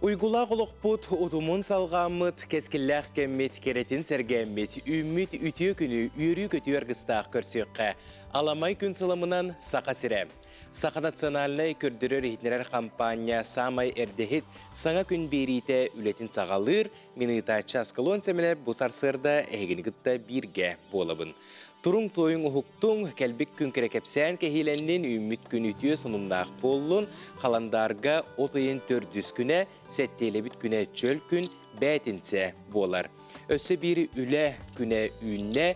Уйгулаах олохпут утумун салҕааммыт, кэскиллээх кэммит кэрэтин сэргээммит, үүммүт үтүө күнү үөрүү-көтүү аргыстаах көрсүөххэ. Аламай күн сыламынан Саха сирэ. Саха национальнай көрдөрөр-иһитиннэрэр хампаанньа саамай эрдэһит саҥа күн биэриитэ үлэтин саҕалыыр, мин ыытааччы Аскалон Сэмэнэп бу сарсыарда эһигини кытта бииргэ буолабын. Туруҥ туойуҥ уһуктуҥ, кэлбит күн кэрэ кэпсээн кэһиилэннин, үүммүт күн үтүө сонуннаах буоллун, халандаарга от ыйын төрдүс күнэ, сэттиэлэбит күнэ чөл күн, бээтинсэ буолар. Өссө биир үлэ күнэ үүннэ.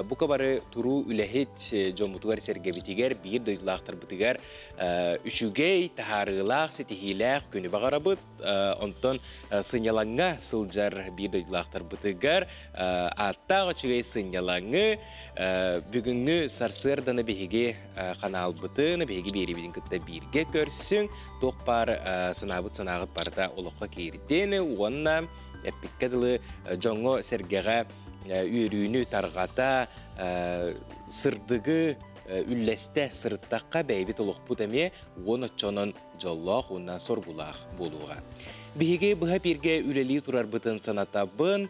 Бука бары туруу үлэһит дьоммутугар-сэргэбитигэр, биир дойдулаахтарбытыгар үчүгэй, таһаарыылаах, ситиһиилээх күнү баҕарабыт. Онтон сынньалаҥҥа сылдьар биир дойдулаахтарбытыгар ааттаах үчүгэй сынньалаҥы бүгүҥҥү сарсыарданы биһиги ханаалбытын, биһиги биэриибитин кытта бииргэ көрсүҥ, туох баар санаабыт санааҕыт барыта олоххо киирдин уонна эппиккэ дылы дьоҥҥо-сэргэҕэ үөрүүнү тарҕата, сырдыгы үллэстэ сырыттахха бэйэбит олохпут эмиэ уон оччонон дьоллоох уонна соргулаах буолуоҕа. Биһиги быһа бииргэ үлэлии турарбытын санатабын.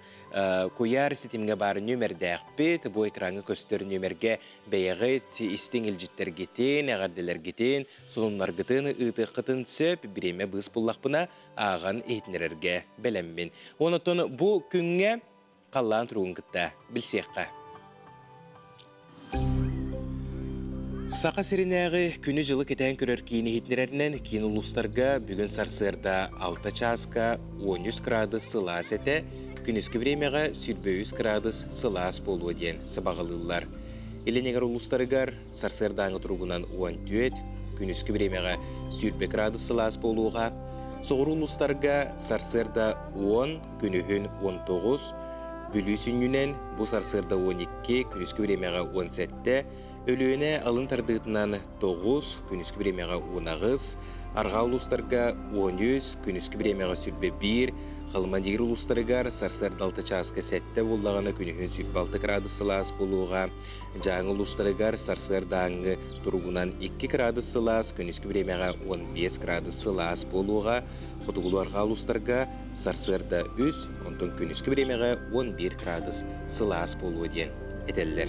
Куйаар ситимҥэ баар нүөмэрдээхпит. Бу экраҥҥа көстөр нүөмэргэ бэйэҕит истиҥ илдьиттэргитин, эҕэрдэлэргитин, сонуннаргытын ыытыаххытын сөп. Бириэмэ быыс буллахпына ааҕан иһитиннэрэргэ бэлэммин. Онтон бу күҥҥэ халлаан туругун кытта билсиэххэ. Саха сиринээҕи күнү-дьылы кэтээн көрөр киин иһитиннэрэринэн киин улуустарга бүгүн сарсыарда 6 чааска 13 градус сылаас этэ, күнүскү бириэмэҕэ 23 градус сылаас буолуо диэн сабаҕалыыллар. Илин эҥэр улуустарыгар сарсыардааҥы туругунан 14, күнүскү бириэмэҕэ 20 градус сылаас буолуоҕа. Соҕуруу улуустарга сарсыарда 10, күнүһүн 19, Бүлүү сүнньүнэн бу сарсыарда 12, күнүскү бириэмэҕэ 17, Өлүөнэ алын тардыытынан 9, күнүскү бириэмэҕэ 18, арҕаа улуустарга 13, күнүскү бириэмэҕэ 21, Халыма-Дигир улуустарыгар сарсыарда 6 чааска 7 буоллаҕына күнүһүн 26 градус сылаас буолуоҕа. Дьааҥы улуустарыгар сарсыардааҥҥы туругунан 2 градус сылаас, күнүскү бириэмэҕэ 15 градус сылаас буолуоҕа. Хотугулуу-арҕаа улуустарга сарсыарда үс, онтон күнүскү бириэмэҕэ 11 градус сылаас буолуо диэн этэллэр.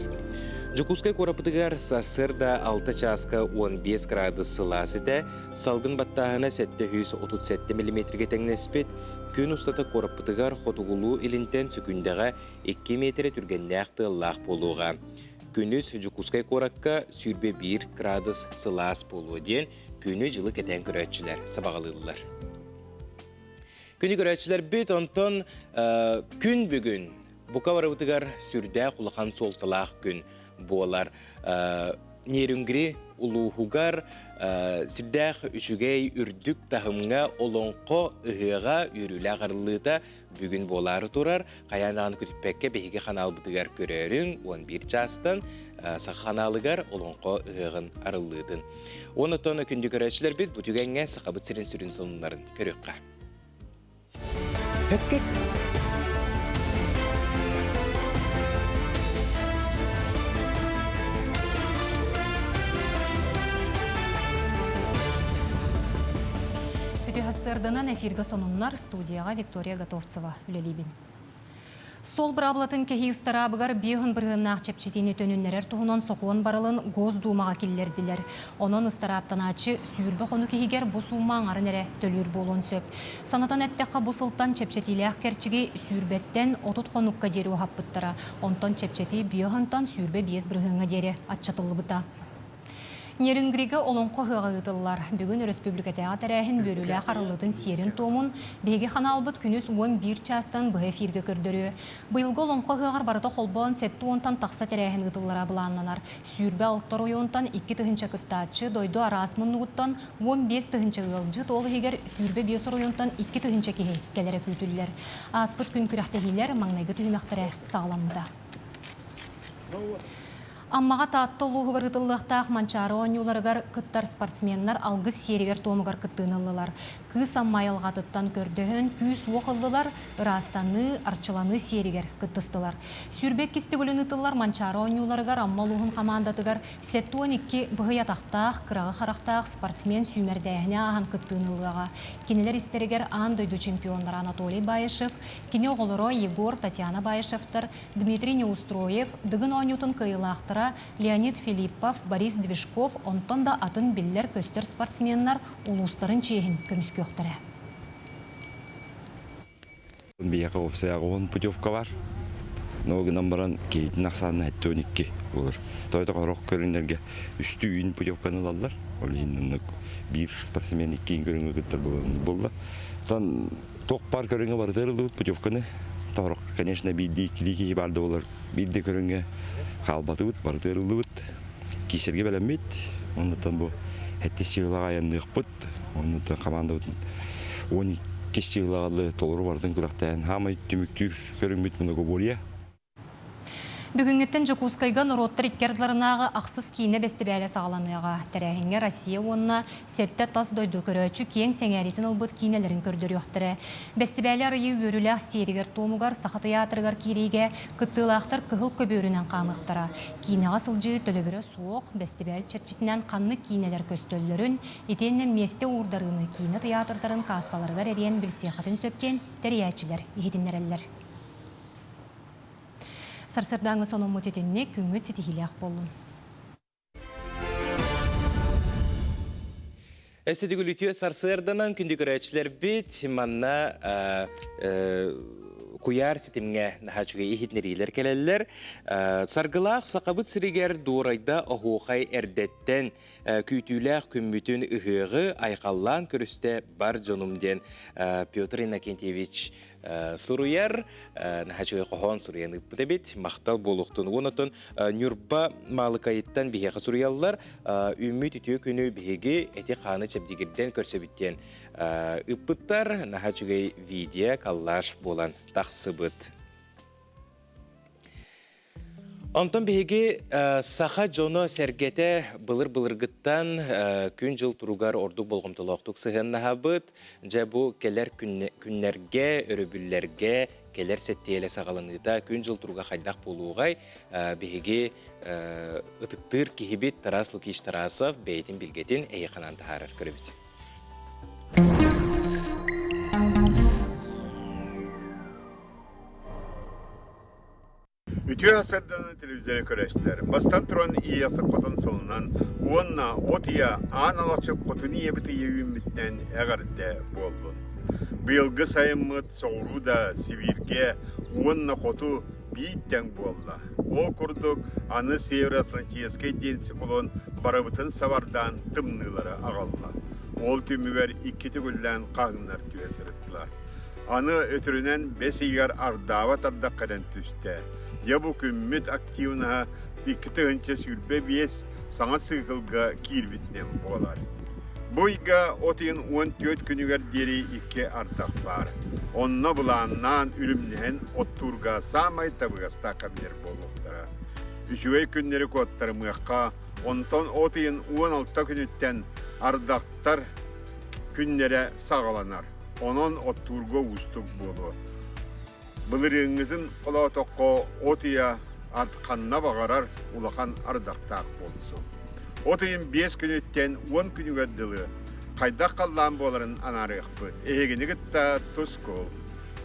Дьокуускай куораппытыгар сарсыарда 6 чааска 15 градус сылаас этэ, салгын баттааһына 737 миллиметргэ тэҥнэспит. Күн устата куораппытыгар хотугулуу илинтэн сөкүүндэҕэ 2 миэтэрэ түргэннээх тыаллаах буолуоҕа. Күнүс Дьокуускай куоракка 21 градус сылаас буолуо диэн күнү-дьылы кэтээн көрөөччүлэр сабаҕалыыллар. Күнү көрөөччүлэрбит онтон күн бүгүн бука барыбытыгар сүрдээх улахан суолталаах күн буолар. Нерюнгри улууһугар сүрдээх үчүгэй үрдүк таһымҥа олоҥхо ыһыаҕа үөрүүлээх арыллыыта бүгүн буолаары турар. Хайаан даҕаны көтүппэккэ биһиги ханаалбытыгар көрөөрүҥ 11 чаастан Саха ханаалыгар Олоҥхо ыһыаҕын арыллыытын. Онтон күндү көрөөччүлэрбит бу түгэҥҥэ Сахабыт сирин сүрүн сонуннарын көрүөххэ. Өккөт Үтүө сарсыарданан эфиргэ сонуннар студияҕа Виктория Готовцева үлэлиибин. Суол быраабылатын кэһии ыстараабыгар биэһун бырыһыаннаах чэпчэтиини төнүннэрэр туһунан сокуон барылын Госдумаҕа киллэрдилэр. Онон ыстарааптанааччы сүүрбэ хонук иһигэр бу суумма аҥарын эрэ төлүүр буолуон сөп. Санатан эттэххэ, бу сылтан чэпчэтиилээх кэрчиги сүүрбэттэн 30 хонукка диэри уһаппыттара. Онтон чэпчэтии биэһунтан 25 бырыһыаҥҥа диэри аччатыллыбыта. Нерюнгригэ Олоҥхо ыһыаҕа ыытыллар. Бүгүн өрөспүүбүлүкэтээҕи тэрээһин үөрүүлээх арыллыытын сиэрин-туомун биһиги ханаалбыт күнүс 11 чаастан быһа эфиргэ көрдөрүө. Быйылгы Олоҥхо ыһыаҕар барыта холбоон 70-тан тахса тэрээһин ыытыллара былааннанар. 26 оройуонтан 2 тыһыынча кыттааччы, дойду араас муннугуттан 15 тыһыынча ыалдьыт, ол иһигэр 25 оройуонтан 2 тыһыынча киһи кэлэрэ күүтүллэр. Ааспыт күн күрэхтэһиилэр маҥнайгы түһүмэхтэрэ саҕаламмыта. Аммаҕа Таатта улууһугар ыытыллыахтаах Манчаары оонньууларыгар кыттар спортсменнар алгыс сиэригэр-туомугар кыттыыны ыллылар. Кыыс Амма айылҕатыттан көрдөһөн күүс-уох ыллылар, ыраастаныы, арчыланыы сиэригэр кыттыстылар. 22 төгүлүн ыытыллар Манчаары оонньууларыгар Амма улууһун хамаандатыгар 72 быһый атахтаах, кыраҕы харахтаах спортсмен сүүмэрдээһини ааһан кыттыыны ылыаҕа. Кинилэр истэригэр аан дойду чемпионнара Анатолий Баишев, кини оҕолоро Егор, Татьяна Баишевтар, Дмитрий Неустроев, Дыгын оонньуутун кыайыылаахтара Леонид Филиппов, Борис Движков, онтон да атын биллэр-көстөр спортсменнар улуустарын чиэһин көмүскүөхтэрэ. Биһиэхэ уопсайа 10 путевка бар. Но гынан баран киһитин ахсаана 72 буолар. Тоойто хорох көрүҥнэргэ үстүү үүн путевканы ылаллар. Ол иһин оннук биир спортсмен иккиин көрүҥҥэ кыттар буолла. Оттон туох баар көрүҥҥэ барытыгар ыллыбыт путевканы. Тоҕорох, конечно, биирдии иккилии киһи баар да буолар. Биирдэ көрүҥҥэ хаалбатыбыт, барытыгар ыллыбыт. Киисэргэ бэлэммит. Оннуттан бу сэттис чыһылаҕа айанныахпыт. Оннуттан командабыт 12 чыһылаҕа толору барытын күрэхтээн хаамай түмүктүүр көрүҥмүт многоборье. Бүгүҥҥүттэн Дьокуускайга норуоттар икки ардыларынааҕы ахсыс киинэ бэстибээлэ саҕаланыаҕа. Тэрээһиҥҥэ Россия уонна сэттэ тас дойду көрөөччү киэҥ сэҥээриитин ылбыт киинэлэрин көрдөрүөхтэрэ. Бэстибээли арыйыы үөрүүлээх сиэригэр-туомугар Саха тыйаатырыгар киириигэ кыттыылаахтар кыһыл көбүөрүнэн хаамыахтара. Киинэҕэ сылдьыы төлөбүрэ суох, бэстибээл чэрчитинэн ханнык киинэлэр көстөллөрүн, итиэннэ миэстэ уурдарыыны киинэ тыйаатырдарын каассаларыгар эриэн билсиэххитин сөп диэн тэрийээччилэр иһитиннэрэллэр. Сарсыардааҥҥы сонуммут итинник, күҥҥүт ситиһиилээх буоллун. Эсэтигүл үтүө сарсыарданан күндү көрөөччүлэрбит манна куйаар ситимҥэ наһаа үчүгэй иһитиннэриилэр кэлэллэр. Саргылаах Сахабыт сиригэр Дуорайда оһуохай эрдэттэн күүтүүлээх күммүтүн ыһыаҕы айхаллаан көрүстэ бар дьонум диэн Петр Иннокентьевич суруйар, наһаа үчүгэй хоһоон суруйан ыыппыт эбит. Махтал буолуохтун. Уонна Ньурба Маалыкайыттан биһиэхэ суруйаллар. Үүммүт үтүө күнү биһиги эти-хааны чэбдигирдэн көрсөбүт диэн ыыппыттар. Наһаа үчүгэй видео, коллаж буолан тахсыбыт. Онтон биһиги саха дьоно-сэргэтэ былыр-былыргыттан күн-дьыл туругар ордук болҕомтолоохтук сыһыаннаһабыт. Дьэ бу кэлэр күннэргэ, өрөбүллэргэ кэлэр сэттиэлэ саҕаланыыта күн-дьыл туруга хайдах буолуоҕай? Биһиги ытыктыыр киһибит Тарас Лукич Тарасов бэйэтин билгэтин эйиэхэ таһаарар көрөбүт. Үтүө сардаҥа телевизоры көрөөччүлэр бастан туран Иэйэхсит Хотун сылынан уонна от ыйа Аан Алахчы Хотун ийэбит ыйа үүммүтүнэн эҕэрдэ буоллун. Быйылгы сайыммыт соҕуруу да Сибииргэ уонна хоту биир тэҥ буолла. Ол курдук аны Североатлантическай диэн циклон барыбытын сабардаан тымныылары аҕалла. Ол түмүгэр икки төгүллээн хаһыҥнар түһэ сырыттылар. Аны өтөрүнэн бэс ыйыгар ардаабат ардах кэлэн түстэ. Дьэ бу күммүт активноһа 2025 саҥа сыыкылга киирбитинэн буолар. Бу ыйга от ыйын 14 күнүгэр диэри икки ардах баар. Онно былааннаан үлүмнэһэн оттуурга саамай табыгастаах кэмнэр буолуохтара. Үчүгэй күннэри куоттарымыахха, онтон от ыйын 16 күнүттэн ардахтар күннэрэ саҕаланар. Онон оттуурга уустук буолуо. Былырыыҥҥытын холоотоххо от ыйа ат ханна баҕарар улахан ардахтаах буолсу. От ыйын биэс күнүттэн 10 күнүгэр дылы хайдах халлаан буоларын анаарыахпыт. Эһигини кытта тускул.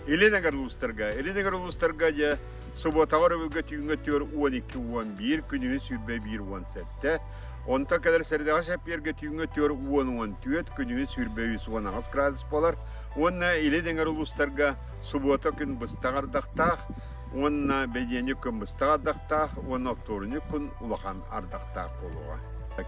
Илин эҥэр улуустарга, Илин эҥэр улуустарга дьэ субуотаҕа өрөбүлгэ түүҥҥэ өттүгэр 12-11, күнүһүн 21-17, Онтон кэлэр сэрэдэҕэ сэппиэргэ түүҥҥэ 4-10-14, күнүһүн 23-18 градус буолар. Уонна илин эҥэр улуустарга субуота күн быстах ардахтаах уонна бэдиэнньик күн быстах ардахтаах уонна оптуорунньук күн улахан ардахтаах буолуоҕа.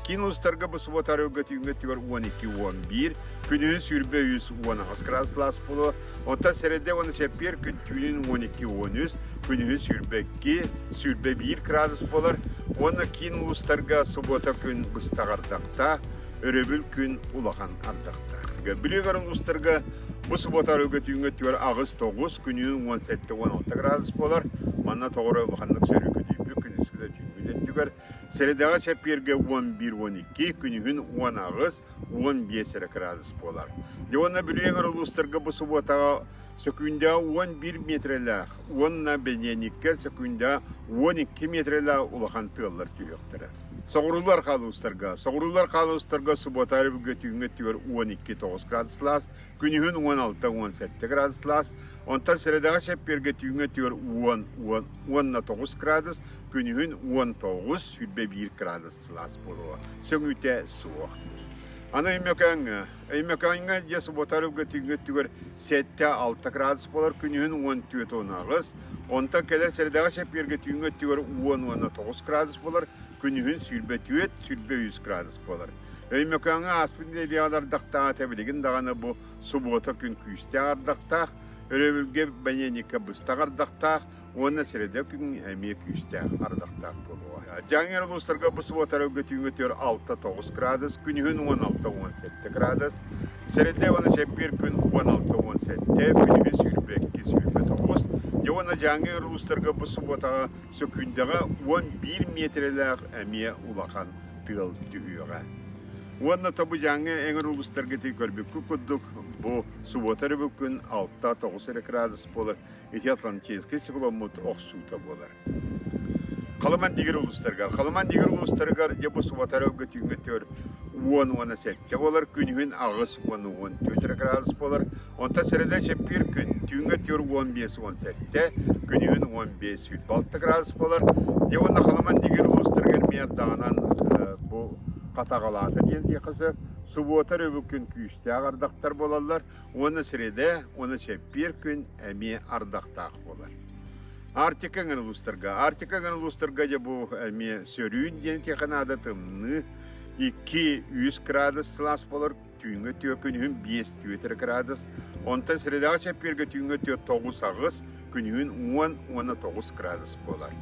Киин улуустарга бу субуота арыгыга түүҥҥэ өттүгэр 12-11, күнүһүн 23-18 градус лаас буолуо. Оттон сэрэдэ уонна сэппиэр күн түүнүн 12-13, күнүһүн 22, 21 градус буолар уонна киин улуустарга субуота күн быстах ардахтаах, өрөбүл күн улахан ардахтаах. Бүлүү улуустарга бу субуота арыгы түүҥҥэ өттүгэр 8-9, күнүһүн 17-16 градус буолар. Манна тоҕо эрэ улаханнык сөрүүкүтүйбүт, күнүскү да. сарсыарда түүҥҥү өттүгэр, сэрэдэҕэ чэппиэргэ 11-12, күнүһүн 18, 15 эрэ кыраадыс буолар. Дьэ уонна Бүлүү эҥэр улуустарга бу субуотаҕа сөкүүндэҕэ 11 миэтэрэлээх уонна бэньиэньиккэ сөкүүндэҕэ 12 миэтэрэлээх улахан тыаллар түһүөхтэрэ. Соҕуруулар хаалуустарга Соҕуруулар хаалуустарга субуота өрөбүлгэ түүҥҥү өттүгэр 12-9 градус күнүһүн 16-17 градус онтон сэрэдэҕэ чэппиэргэ түүҥҥү өттүгэр 10 19 градус, күнүһүн 19 21 градус сылаас буолуоҕа. Сөҥүүтэ суох. Аны Өймөкөөҥҥө. Өймөкөөҥҥө дьэ субуота өрөбүлгэ түүҥҥү өттүгэр 7-6 градус буолар, күнүһүн 14-18, онтон кэлэр сэрэдэҕэ чэппиэргэ түүҥҥү өттүгэр 10-19 градус буолар, күнүһүн 24-23 градус буолар. Өймөкөөҥҥө ааспыт нэдиэлэҕэ ардахтаах этэ, билигин даҕаны бу субуота күн күүстээх ардахтаах, өрөбүлгэ бэньиэнньиккэ быстах ардахтаах уонна сэрэдэ күн эмиэ күүстээх ардахтаах буолуоҕа. Дьаҥ улуустарга бу субуота өрөбүлгэ түүҥҥү өттүгэр 6-9 градус, күнүһүн 16-17 градус, сэрэдэ уонна чэппиэр күн 16-17, күнүһүн 22-29. Дьэ уонна Дьааҥы улуустарга бу субуотаҕа сөкүүндэҕэ 11 миэтэрэлээх эмиэ улахан тыал түһүөҕэ. Уонна тобу Дьааҥы эҥэр улуустарга ити көрбүккүт курдук бу субуота өрөбүл күн 6-9 эрэ градус буолар. Ити Атлантическай цикломмут охсуута буолар. Халыман дигир улуустарыгар. Халыман дигир улуустарыгар дьэ бу субуота өрөбүлгэ түүҥҥү өттүгэр 10 уонна сэттэ буолар, күнүһүн 8 10 14 эрэ градус буолар. Онтон сэрэдэ чэппиир күн түүҥҥү өттүгэр 15 17, күнүһүн 15 26 градус буолар. Дьэ уонна Халыман дигир улуустарыгар эмиэ даҕанан бу хатаҕалаата диэн диэххэ сөп. Субуота өрөбүл күн күүстээх ардахтар буолаллар уонна среда уонна чэппиэр күн эмиэ ардахтаах буолар. Арктика эҥэр улуустарга. Арктика эҥэр улуустарга дьэ бу эмиэ сөрүүн диэн этиэххэ наада тымныы 2-3 градус сылаас буолар түүҥҥү өттүгэр күнүһүн 5-4 градус онтон средаҕа чэппиэргэ түүҥҥү өттүгэр 9-8 күнүһүн 10 уонна 9 градус буолар.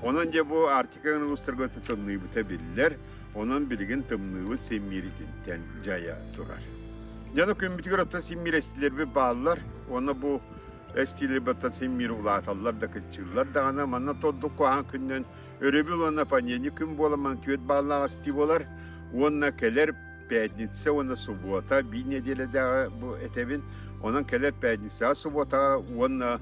Онон дьэ бу Арктика эҥэр улуустарга тымныйбыта биллэр. Онон билигин тымныыбыт симмииритинтэн дьайа турар. Дьону күммүтүгэр оттон симмиир эстилэрбит бааллар. Уонна бу эстиилэрбиттэн симмиир улааталлар да кыччыыллар даҕаны. Манна тордук куһаҕан күннэн өрөбүл уонна понедельник күн буолан манна түөрт бааллаах эстии буолар. Уонна кэлэр пятница уонна суббота биир нэдиэлэдээҕи бу этэбин. Онон кэлэр пятницаҕа субботаҕа уонна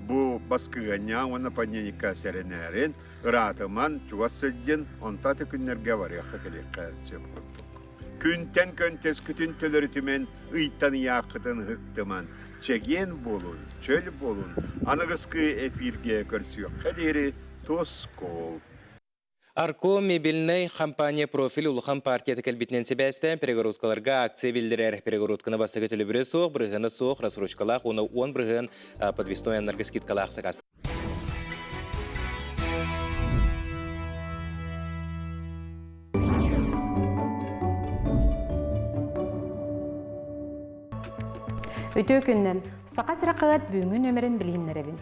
бу баскыһыанньаҕа уонна понедельникка сэрэнээрин Ыраатыман, чугас сылдьын, онто аты күннэргэ барыахха-кэлиэххэ сөп курдук. Күнтэн көнтөскүтүн төлөрүтүмэн, ыйтан ыйааххытын ыһыктыман, чэгиэн буолун, чөл буолун, аныгыскы эпииргэ көрсүөххэ диэри тускул. Арко мебельнай компания профиль улахан партията кэлбитинэн сибээстээн перегородкаларга акция биллэрэр. Перегородканы бастакы төлөбүрэ суох, бырыһыана суох, рассрочкалаах уонна 10 бырыһыан подвесной аннарга скидкалаах сакаас Үтүө күннэн! Саха сирэ хаһыат бүгүҥҥү нүөмэрин билиһиннэрэбин.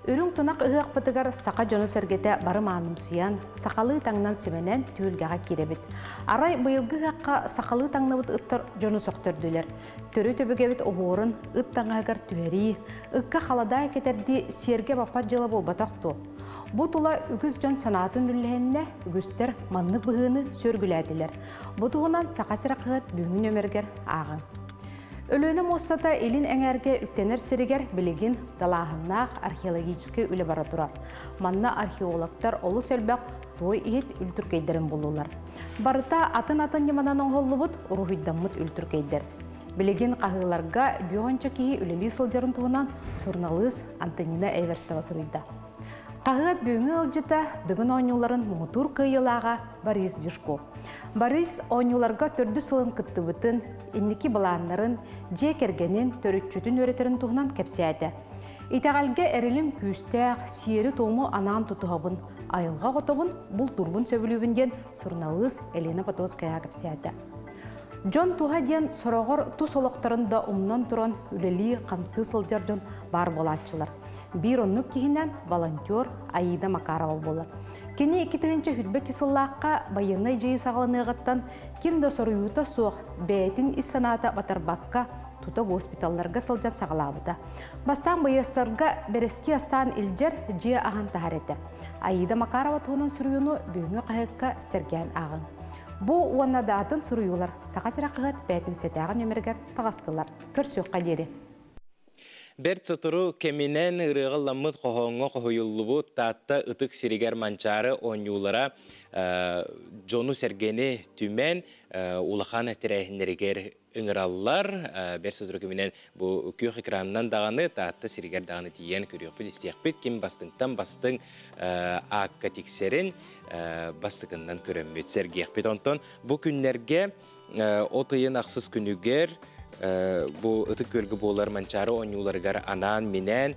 Үрүҥ тунах ыһыахпытыгар саха дьоно-сэргэтэ бары маанымсыйан, сахалыы таҥнан-симэнэн түһүлгэҕэ киирэбит. Арай быйылгы ыһыахха сахалыы таҥныбыт ыттар дьону сөхтөрдүлэр. Төрүт өбүгэбит оһуорун ыт таҥаһыгар түһэрии, ыкка халадаай кэтэрдии сиэргэ баппат дьыала буолбатах дуо? Бу тула үгүс дьон санаатын үллэһиннэ, үгүстэр маннык быһыыны сүөргүлээтилэр. Бу туһунан Саха сирэ хаһыат бүгүҥҥү нүөмэригэр ааҕыҥ. Өлүөнэ муостата илин эҥээргэ үктэнэр сиригэр билигин далааһыннаах археологическай үлэ бара турар. Манна археологтар олус элбэх туой иһит үлтүркэйдэрин буллулар. Барыта атын-атын ньыманан оҥоһуллубут уруһуйдаммыт үлтүркэйдэр. Билигин хаһыыларга бүонча киһи үлэлии сылдьарын туһунан суруналыыс Антонина Эверстова суруйда. Хаһыат бүгүҥҥү ыалдьыта Дыгын оонньууларын муҥутуур кыайыылааҕа Борис Дюшков. Борис оонньууларга төрдүс сылын кыттыбытын, инники былааннарын, дьиэ кэргэнин, төрүччүтүн үөрэтэрин туһунан кэпсээтэ. Итэҕэлгэ эрэлим күүстээх, сиэри-туому анаан тутуһабын, айылҕа оҕотобун, бултуурбун сөбүлүүбүн диэн суруналыыс Елена Потоцкая кэпсээтэ. Дьон туһа диэн сороҕор тус олохторун да умнан туран үлэлии-хамсыы сылдьар дьон баар буолааччылар. Биир оннук киһинэн волонтер Аида Макарова буолар. Кини 2022 сыллаахха байыаннай дьайыы саҕаланыаҕыттан ким да соруйуута суох бэйэтин ис санаата батарбакка. Тута госпиталларга сылдьан саҕалаабыта. Бастаан байыастарга бэрэски астаан илдьэр, дьиэ аһан таһар этэ. Аида Макарова туһунан суруйууну бүгүҥҥү хаһыакка сэргээн ааҕыҥ. Бу уонна да атын суруйуулар Саха сирэ хаһыат бээтинсэтээҕи нүөмэригэр таҕыстылар. Көрсүөххэ диэри. Бэрт сотору кэминэн ырыаҕа ылламмыт хоһооҥҥо хоһуйуллубут Таатта ытык сиригэр Манчаары оонньуулара дьону-сэргэни түмэн улахан тэрээһиннэригэр ыҥыраллар. Бэрт сотору кэминэн бу күөх экранынан даҕаны Таатта сиригэр даҕаны тиийэн көрүөхпүт-истиэхпит. Ким бастыҥтан бастыҥ аакка тиксэрин бастакыннан көрөммүт, сэргиэхпит. Онтон бу күннэргэ от ыйын ахсыс күнүгэр бу Ытык Күөлгэ буолар Манчаары оонньууларыгар анаан-минээн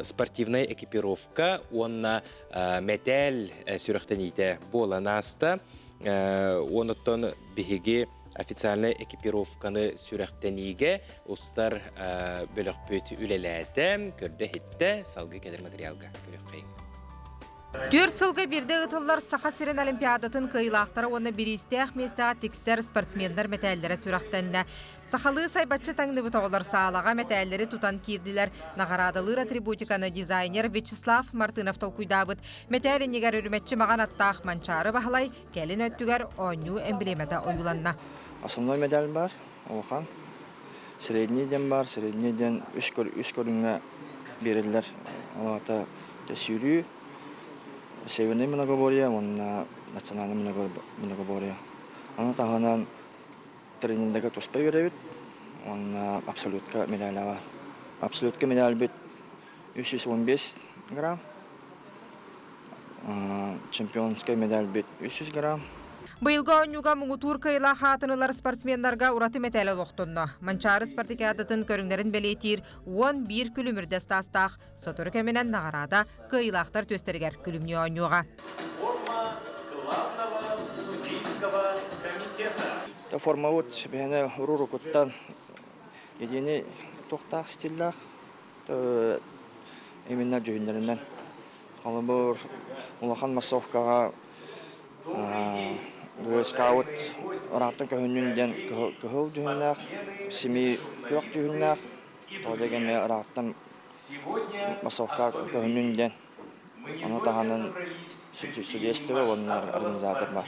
спортивнай экипировка уонна мэтээл сүрэхтэниитэ буолан ааста. Онуттан биһиги официальнай экипировканы сүрэхтэниигэ устар бөлөхпүт үлэлээтэ, көрдө-иһиттэ, салгыы кэлэр материалга көрүөххэйиҥ. Түөрт сылга биирдэ ыытыллар Саха сирин Олимпиадатын кыайыылаахтара уонна бириистээх миэстэҕэ тиксэр спортсменнар мэтээллэрэ сүрэхтэннэ. Сахалыы сайбаччы таҥныбыт оҕолор саалаҕа мэтээллэри тутан киирдилэр. Наҕараадалыыр атрибутиканы дизайнер Вячеслав Мартынов толкуйдаабыт. Мэтээл иннигэр үрүмэччи маҕан аттаах Манчаары Баһылай кэлин өттүгэр оонньуу эмблемата ойууланна. Основной медаль бар, улахан. Средний диэн бар, средний диэн үс, үс көрүҥҥэ биэрэллэр. Ол аата сүүрүү, северный многоборье уонна национальный многоборье. Ону таһынан тренердэргэ туспа үөрэбит уонна абсолютка медаля бар. Абсолютка медальбит 315 грамм, чемпионскай медальбит 300 грамм. Быйылгы оонньууга муҥутуур кыайыылаах аатын ылар спортсменнарга ураты мэтээл олохтонно. Манчаары спартакиадатын көрүҥнэрин бэлиэтиир 11 күлүмүрдэс таастаах сотору кэминэн наҕараада кыайыылаахтар түөстэригэр күлүмнүү оонньуоҕа. Форма главного судейского комитета. Формабыт биһиэнэ уруккуттан единий туохтаах стиллээх именно дьүһүннэринэн. Холобур, улахан массовкаҕа скаут ыраахтан көһүннүн диэн кыһыл дьүһүннээх, семи күөх дьүһүннээх, тоҕо дэгэмэ ыраахтан массовка көһүннүн диэн. Ону таһынан судейство уонна организатор бар.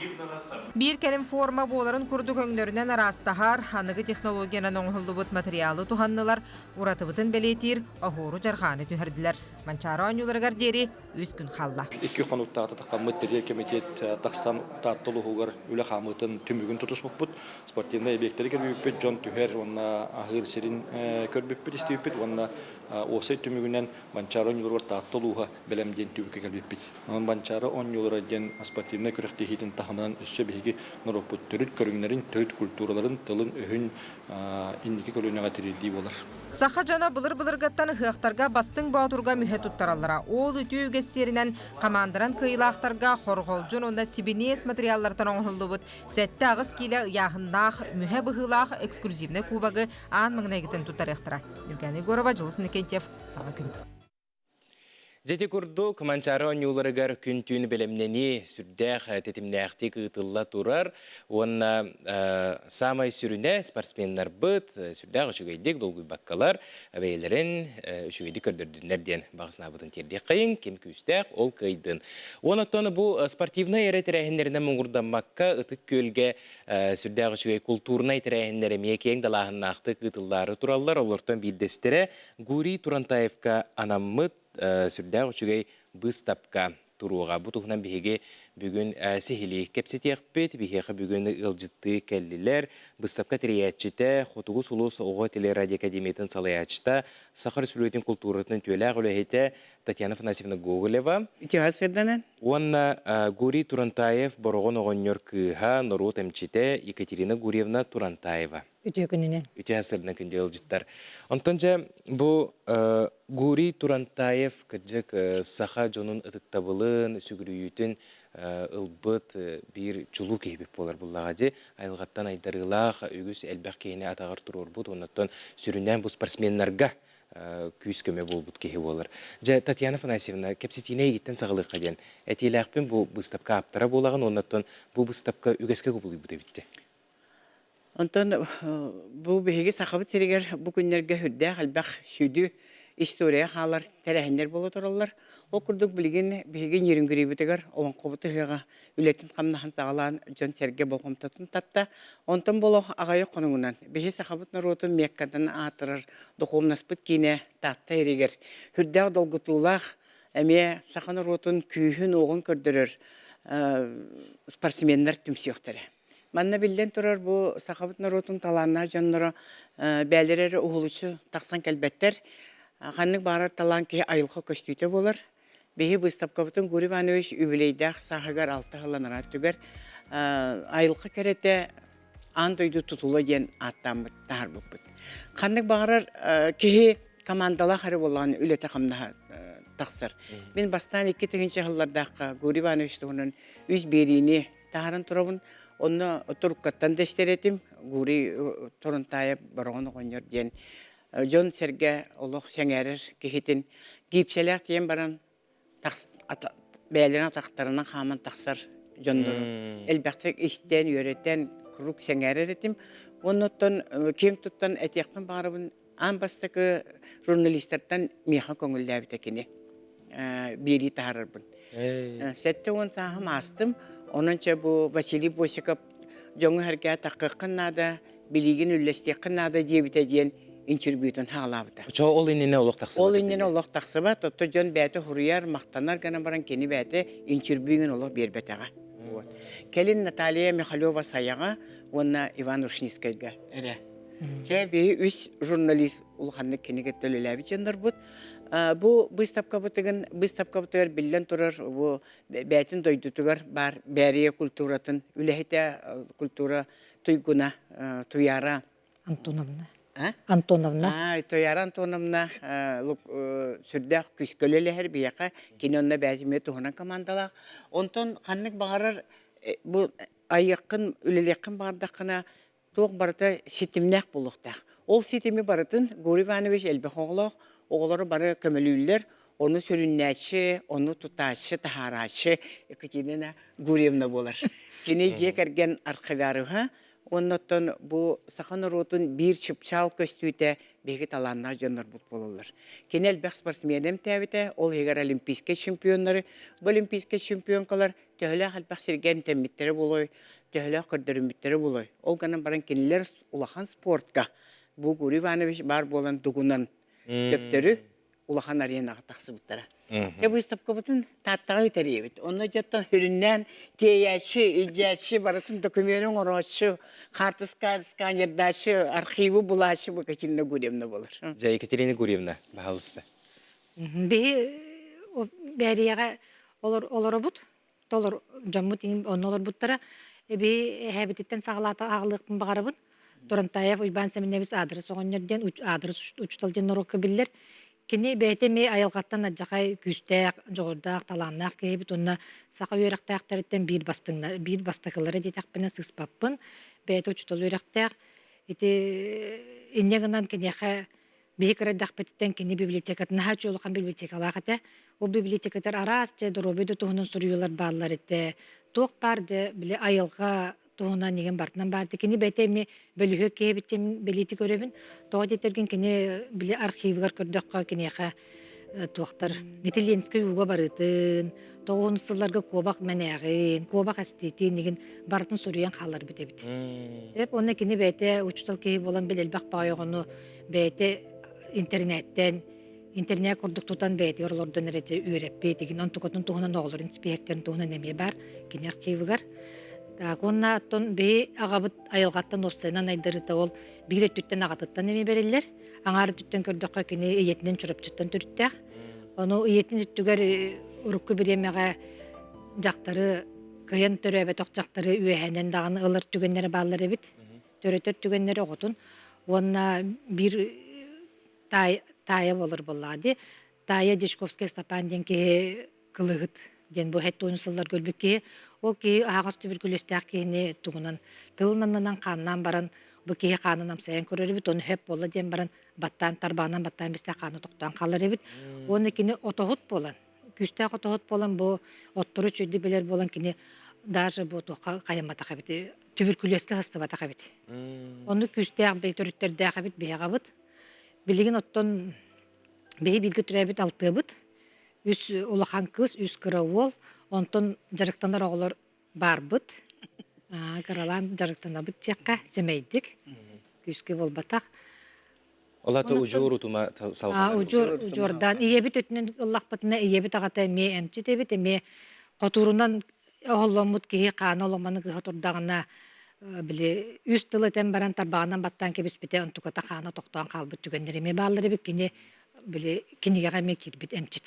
Биир кэлим форма буоларын курдук өҥнөрүнэн араастаһар, аныгы технологиянан оҥоһуллубут материалы туһаннылар, уратыбытын бэлиэтиир оһуору дьарҕааны түһэрдилэр. Манчаары оонньууларыгар диэри үс күн хаалла. Икки хонуктаата тахаммыт тэрийэр кэмитиэт тахсан Таатта улууһугар үлэ хаамыытын түмүгүн тутуспуппут. Спортивнай объектэри көрбүппүт, дьон түһэр уонна аһыыр сирин көрбүппүт, истибиппит уонна уопсай түмүгүнэн Манчаары оонньууларыгар Таатта улууһа бэлэм диэн түмүккэ кэлбиппит. Онон Манчаары оонньуулара диэн спортивнай күрэхтэһиитин таһымынан өссө биһиги норуоппут төрүт көрүҥнэрин, төрүт культураларын, тылын-өһүн инники көлүөнэҕэ тириэрдии буолар. Саха дьоно былыр-былыргыттан ыһыахтарга бастыҥ боотурга мүһэ туттараллара. Ол үтүө үгэс сиэринэн хамаанданан кыайыылаахтарга хорҕолдьун уонна сибиниэс материаллартан оҥоһуллубут 7-8 киилэ ыйааһыннаах мүһэ быһыылаах эксклюзивнай кубогы аан маҥнайгытын туттарыахтара. Евгений Егорова, Дьулус Иннокентьев, Саҥа күн. Дьэ ити курдук, Манчаары оонньууларыгар күн-түүн бэлэмнэнии сүрдээх тэтимнээхтик ыытылла турар уонна саамай сүрүнэ спортсменнарбыт сүрдээх үчүгэйдик долгуйбаккалар бэйэлэрин үчүгэйдик көрдөрдүннэр диэн баҕа санаабытын тиэрдиэххэйиҥ, ким күүстээх, ол кыайдын. Уонна бу спортивнай эрэ тэрээһиннэринэн муҥурдаммакка Ытык Күөлгэ сүрдээх үчүгэй култуурунай тэрээһиннэр эмиэ киэҥ далааһыннаахтык ыытыллаары тураллар. Олортон биирдэстэрэ Гурий Турантаевка анаммыт сүрдээх үчүгэй быыстапка туруоҕа. Бу туһунан биһиги бүгүн сиһилии кэпсэтиэхпит. Биһиэхэ бүгүн ыалдьыттыы кэллилэр. Быыстапка тэрийээччитэ, Хотугу сулус оҕо телерадиоакадемиятын салайааччыта, Саха Республикатын култууратын үтүөлээх үлэһитэ Татьяна Афанасьевна Гоголева. Үтүө сырданан. Уонна Гурий Турантаев Бороҕон оҕонньор кыыһа, норуот эмчитэ Екатерина Гурьевна Турантаева. Үтүө күнүнэн. Үтүө сырдынан күндү ыалдьыттар. Онтон дьэ бу Гурий Турантаев кырдьык саха дьонун ытыктабылын, сүгүрүйүүтүн ылбыт биир чулуу киһибит буолар буллаҕа дии. Айылҕаттан айдарыылаах үгүс элбэх киһини атаҕар туруорбут, оннуттан сүрүннээн бу спортсменнарга күүс-көмө буолбут киһи буолар. Дьэ, Татьяна Афанасьевна, кэпсэтиини эйигиттэн саҕалыахха диэн этиилээхпин бу быыстапка ааптара буолаҕын, уоннаттан бу быыстапка үгэскэ кубулуйбут эбит. Онтон бу биһиги Сахабыт сиригэр бу күннэргэ сүрдээх элбэх сүдү история хаалар тэрээһиннэр буола тураллар. Ол курдук билигин биһиги Нерюнгрибытыгар Олоҥхобут ыһыаҕа үлэтин-хамнаһын саҕалаан дьон-сэргэ болҕомтотун тарта. Онтон болох аҕыйах хонугунан биһи сахабыт норуотун Меккадан аатырар духовнаспыт киинэ Таатта иригэр сүрдээх долгутуулаах эмиэ саха норуотун күүһүн-уоҕун көрдөрөр спортсменнар түмсүөхтэрэ. Манна биллэн турар бу сахабыт норуотун талааннаах дьонноро бээлэрэ эрэ уһулуччу тахсан кэлбэттэр. Ханнык баҕарар талаан киһи айылҕа көстүүтэ буолар. Биһи быыстапкабытын Гурий Иванович юбилейдаах сааһыгар алта сыл анараа өттүгэр айылҕа кэрэтэ аан дойду тутула диэн ааттааммыт таһаарбыппыт. Ханнык баҕарар киһи командалаах эрэ буоллаҕына үлэтэ-хамнаһа тахсар. Мин бастаан 2000 сыллардаахха Гурий Иванович туһунан үс биэриини таһааран турабын. Онно туруккаттан да истэр этим. Гурий Турунтаев Бороҕон оҕонньор диэн дьон-сэргэ олох сэҥээрэр киһитин гипсэлээх тиийэн баран бэйэлэрин атахтарынан хааман тахсар дьоннору элбэхтик истэн, үөрэтэн куруук сэҥээрэр этим. Уонна оттон киэҥ туттан этиэхпин баҕарабын, аан бастакы журналистартан миэхэ көҥүллээбитэ кини биэрии таһаарарбын. 70 сааһым аастым, онон чэ бу Василий Босиков дьоҥҥо-сэргэҕэ таххыаххын наада, билиигин үллэстиэххин наада диэбитэ диэн интервьютун хаалаабыта. Чо ол иннинэ олох тахсыбат. Ол иннинэ олох тахсыбат, оттон дьон бэйэтэ суруйар, махтанар гынан баран кини бэйэтэ интервьюгун олох биэрбэтэҕэ. Вот. Кэлин Наталья Михалева Саяҕа уонна Иван Ушницкайга эрэ. Чэ, биһи үс журналист улаханнык кинигэ төлөлөөбүт дьоннорбут. Бу выставкабытыгын выставкабытыгар биллэн турар бу бэйэтин дойдутугар баар Бээрийэ культуратын үлэһитэ, культура туйгуна Туяра Антоновна. Антоновна. Туяра Антоновна сүрдээх күүскэ үлэлэһэр биһиэхэ. Кини онно бэйэтин туһунан командалаах. Онтон ханнык баҕарар бу айыаххын, үлэлиэххин баҕардаххына туох барыта ситимнээх буолуохтаах. Ол ситими барытын Гурий Иванович элбэх оҕолоох, оҕолоро бары көмөлүүллэр, ону сүрүннээччи, ону тутааччы, таһаарааччы Екатерина Гурьевна буолар. Кини дьиэ кэргэн архивариуһа, уонна оттон бу саха норуотун биир чыпчаал көстүүтэ биһиги талааннаах дьоннорбут буолаллар. Кини элбэх спортсмен эмтээбитэ, ол иһигэр олимпийскай чемпионнары. Бу олимпийскай чемпионкалар төһөлөөх элбэх сиргэ эмтэммиттэрэ буолуой, төһөлөөх көрдөрүммүттэрэ буолуой. Ол гынан баран кинилэр улахан спортка бу Гурий Иванович баар буолан дугунан төптөрү улахан аренаҕа тахсыбыттара. Дьэ выставкабытын Тааттаҕа үтэриэбит. Онно дьоттон сүрүннээн тиэйээччи, илдьээччи, барытын докумуону оҥорооччу, хаартыска сканердааччы, архивы булааччы бу Екатерина Гурьевна буолар. Дьэ Екатерина Гурьевна, баһалыста. Биһи Бээрийэҕэ олоробут, толор дьоммут онно олорбуттара. Эби эһээбититтэн саҕалаата аҕалыахпын баҕарабын. Турантаев Уйбаан Сэмэнэбис аадырыс оҕонньор диэн аадырыс учуутал диэн норуокка биллэр. Кини бэйэтэ эмиэ айылҕаттан алдьархай күүстээх, дьоҕурдаах, талааннаах киһибит уонна саха үөрэхтээхтэриттэн биир бастыҥнар, биир бастакылара диэтэхпинэ сыыспаппын. Бэйэтэ учуутал үөрэхтээх. Ити инньэ гынан киниэхэ Биһи кыра эрдэхпититтэн кини библиотекатын наһаа үчүгэй улахан библиотекалаах этэ. Ол библиотекатыгар араас дьэ доруобуйа да туһунан суруйуулар бааллар этэ. Туох баар дьэ били айылҕа туһунан игин барытынан баар этэ. Кини бэйэтэ эмиэ бөлүһүөк киһи эбит диэн бэлиэтии көрөбүн. Тоҕо диэтэргин кини били архивыгар көрдөххө киниэхэ туохтар ити Ленскэй ууга барыытын, тоҕуһун сылларга куобах мэнээҕин, куобах эстиитин игин барытын суруйан хаалларбыт эбит. Сөп уонна кини бэйэтэ учуутал киһи буолан бил элбэх баҕайы оҕону бэйэтэ интернеттэн интернет курдук тутан бэйэтигэр олордон эрэ үөрэппит игин онтукатын туһунан оҕолорун испииһэктэрин туһунан эмиэ баар кини архивыгар. Так уонна оттон биһи аҕабыт айылҕаттан уопсайынан айдарыта ол биир өттүттэн аҕатыттан эмиэ бэриллэр. Аҥаар өттүттэн көрдөххө кини ийэтинэн Чурапчыттан төрүттээх. Ону ийэтин өттүгэр урукку бириэмэҕэ дьахтары кыайан төрөөбөтөх дьахтары үөһэнэн даҕаны ылар түгэннэрэ бааллар эбит. Төрөтөр түгэннэри оҕотун уонна биир таай, таайа буолар буоллаҕа дии. Таайа Дьячковскай Степан диэн киһи кылыһыт диэн бу 70 сылларга өлбүт киһи. Ол киһи аһаҕас түбүркүлүөстээх киһини тугунан тылын аннынан хааннаан баран бу киһи хаанын амсайан көрөр эбит, ону хөп буолла диэн баран баттаан тарбаҕынан баттаан бистээх хаана тохтоон хаалар эбит. Уонна кини отоһут буолан, күүстээх отоһут буолан бу оттору үчүгэйдик билэр буолан кини. даже бу туохха хайамматах эбит, түбүркүлүөскэ сыстыбатах эбит. Оннук күүстээх төрүттэрдээх эбит биһиэҕэбит. Билигин оттон биһи бииргэ төрөөбүт алтыабыт. Үс улахан кыыс, үс кыра уол. Онтон дьарыктанар оҕолор баарбыт. Кыралаан дьарыктанабыт диэххэ сэмэйдик. Күүскэ буолбатах. Ол ата удьуор утума салҕанар. Удьуор удьуордаан ийэбит өтүнэн ыллахпытына ийэбит аҕата эмиэ эмчит эбит, эмиэ хотуурунан оһолломмут киһи хаана оломманы кыһа турдаҕына били үс тыл этэн баран тарбаҕынан баттаан кэбиспитэ онтуката хаана тохтоон хаалбыт түгэннэр эмиэ бааллар эбит кини били кинигэҕэ эмиэ киирбит эмчит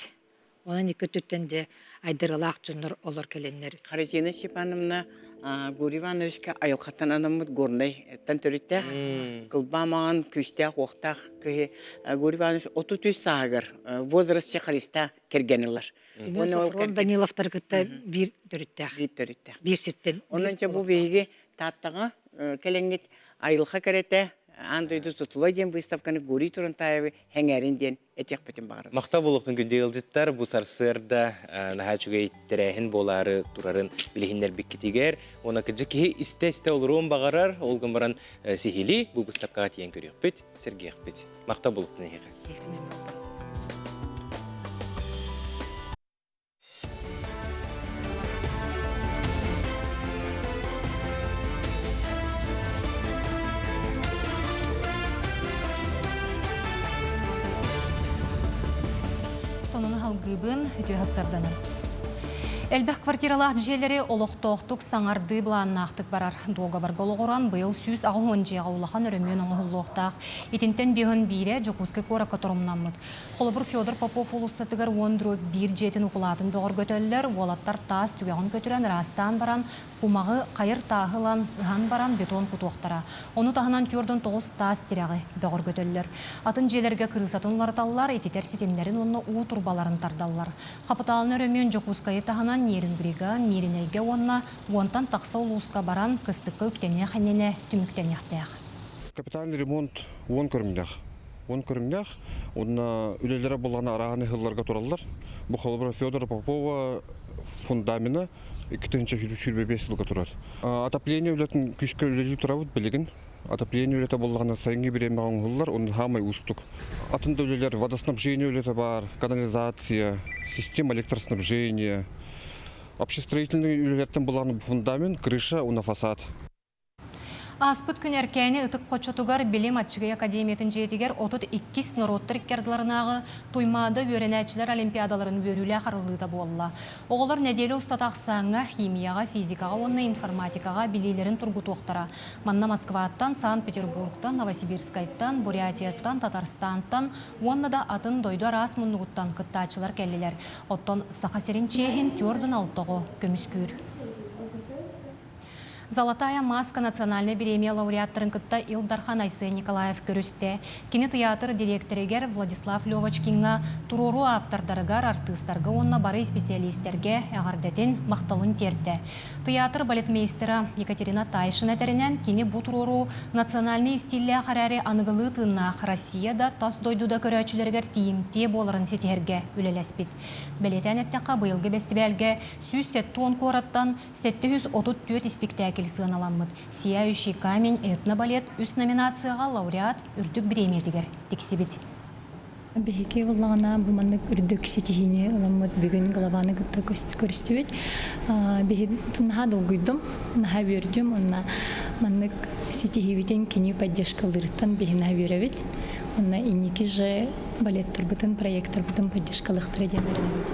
Онон икки өттүттэн дьэ айдарылаах дьоннор олор кэлэннэр. Харитина Степановна Гурий Ивановичка айылҕаттан анаммыт Горнайтан төрүттээх, кылбаа маҥан күүстээх-уохтаах киһи Гурий Иванович 33 сааһыгар возрасте Христа кэргэн ылар. Софрон Даниловтары кытта биир төрүттээх. Биир төрүттээх. Биир сиртэн. Онон дьэ бу биһиги Тааттаҕа кэлэҥҥит айылҕа кэрэтэ аан дойду тутула диэн выставканы Гурий Турантаевы сэҥээрин диэн этиэхпитин баҕарабын. Махтал буолуохтун күндү ыалдьыттар, бу сарсыарда наһаа үчүгэй тэрээһин буолаары турарын билиһиннэрбиккитигэр уонна кырдьык киһи истэ-истэ олоруон баҕарар, ол гынан баран сиһилии бу быыстапкаҕа тиийэн көрүөхпүт, сэргиэхпит. Махтал буолуохтун эһиэхэ. Сонуну халгыыбын, үтүө сарданар. Элбэх квартиралаах дьиэлэри олохтоохтук саҥардыы былааннаахтык барар. Дуогабарга олоҕуран быйыл 180 дьиэҕэ улахан өрөмүөн оҥоһуллуохтаах. Итинтэн биэһин биирэ Дьокуускай куоракка торумнаммыт. Холобур, Федор Попов уулуссатыгар 10 дробь 1 дьиэтин укулаатын бөҕөргөтөллөр, уолаттар таас түгэҕин көтүрэн ыраастаан баран, кумаҕы хайыр тааһы ылан, ыһан баран бетон кутуохтара. Ону таһынан 49 таас тирэҕи бөҕөргөтөллөр. Атын дьиэлэргэ кырыысатын уларыталлар, ититэр ситимнэрин уонна уу турбаларын тардаллар. Хапытаалын өрөмүөн Дьокуускайы таһынан Нерюнгрига, Мииринэйгэ уонна уонтан тахса улууска баран, кыстыкка үктэниэх иннинэ түмүктэниэхтээх. Капитальный ремонт уон көрүҥнээх. Уон көрүҥнээх. Уонна үлэлэрэ буоллаҕына арааһынай сылларга тураллар. Бу холобура Федора Попова фундамена 2025 сылга турар. Отопление үлэтин күүскэ үлэлии турабыт билигин. Отопление үлэтэ буоллаҕына сайыҥҥы бириэмэҕэ оҥоһуллар, онно саамай уустук. Атын да үлэлэр водоснабжение үлэтэ баар, канализация, система электроснабжения. Общестроительный үлэлэртэн булаан фундамент, крыша уонна фасад. Ааспыт күн Эркээни ытык хочотугар Билим аччыгый академиятын дьиэтигэр 32-ис норуоттар икки ардыларынааҕы Туймаада үөрэнээччилэр олимпиадаларын үөрүүлээх арыллыыта буолла. Оҕолор нэдиэлэ устата ахсааҥҥа, химияҕа, физикаҕа уонна информатикаҕа билиилэрин тургутуохтара. Манна Москваттан, Санкт-Петербургтан, Новосибирскайтан, Бурятияттан, Татарстантан уонна да атын дойду араас муннугуттан кыттааччылар кэллилэр. Оттон Саха сирин чиэһин түөрт алта оҕо көмүскүүр. Золотая маска национальнай бириэмийэ лауреаттарын кытта Ил Дархан Айсен Николаев көрүстэ. Кини тыйаатыр дириэктэригэр Владислав Левочкиҥҥа, туруоруу ааптардарыгар, артыыстарга уонна бары исписэлиистэргэ эҕэрдэтин, махталын тиэртэ. Тыйаатыр балетмейстера Екатерина Тайшина этэринэн, кини бу туруоруу национальнай истииллээх эрээри аныгылыы тыыннаах Россия да, тас дойду да көрөөччүлэригэр тиийимтиэ буоларын ситиһэргэ үлэлэспит. Бэлиэтээн эттэххэ, быйылгы бэстибээлгэ 170 куораттан 734 испиктээкил сыаналаммыт. «Сияющий камень» этнобалет үс номинацияҕа лауреат үрдүк бириэмийэтигэр тиксибит. Биһиги буллаҕына бу маннык үрдүк ситиһиини ыламмыт бүгүн главаны кытта көрүстүбүт. Биһи наһаа долгуйдум, наһаа үөрдүм уонна маннык ситиһиибитин кини поддержкалыырыттан биһи наһаа үөрэбит. Уонна инники же балеттарбытын, проекттарбытын поддержкалыахтара диэн эрэнэбит.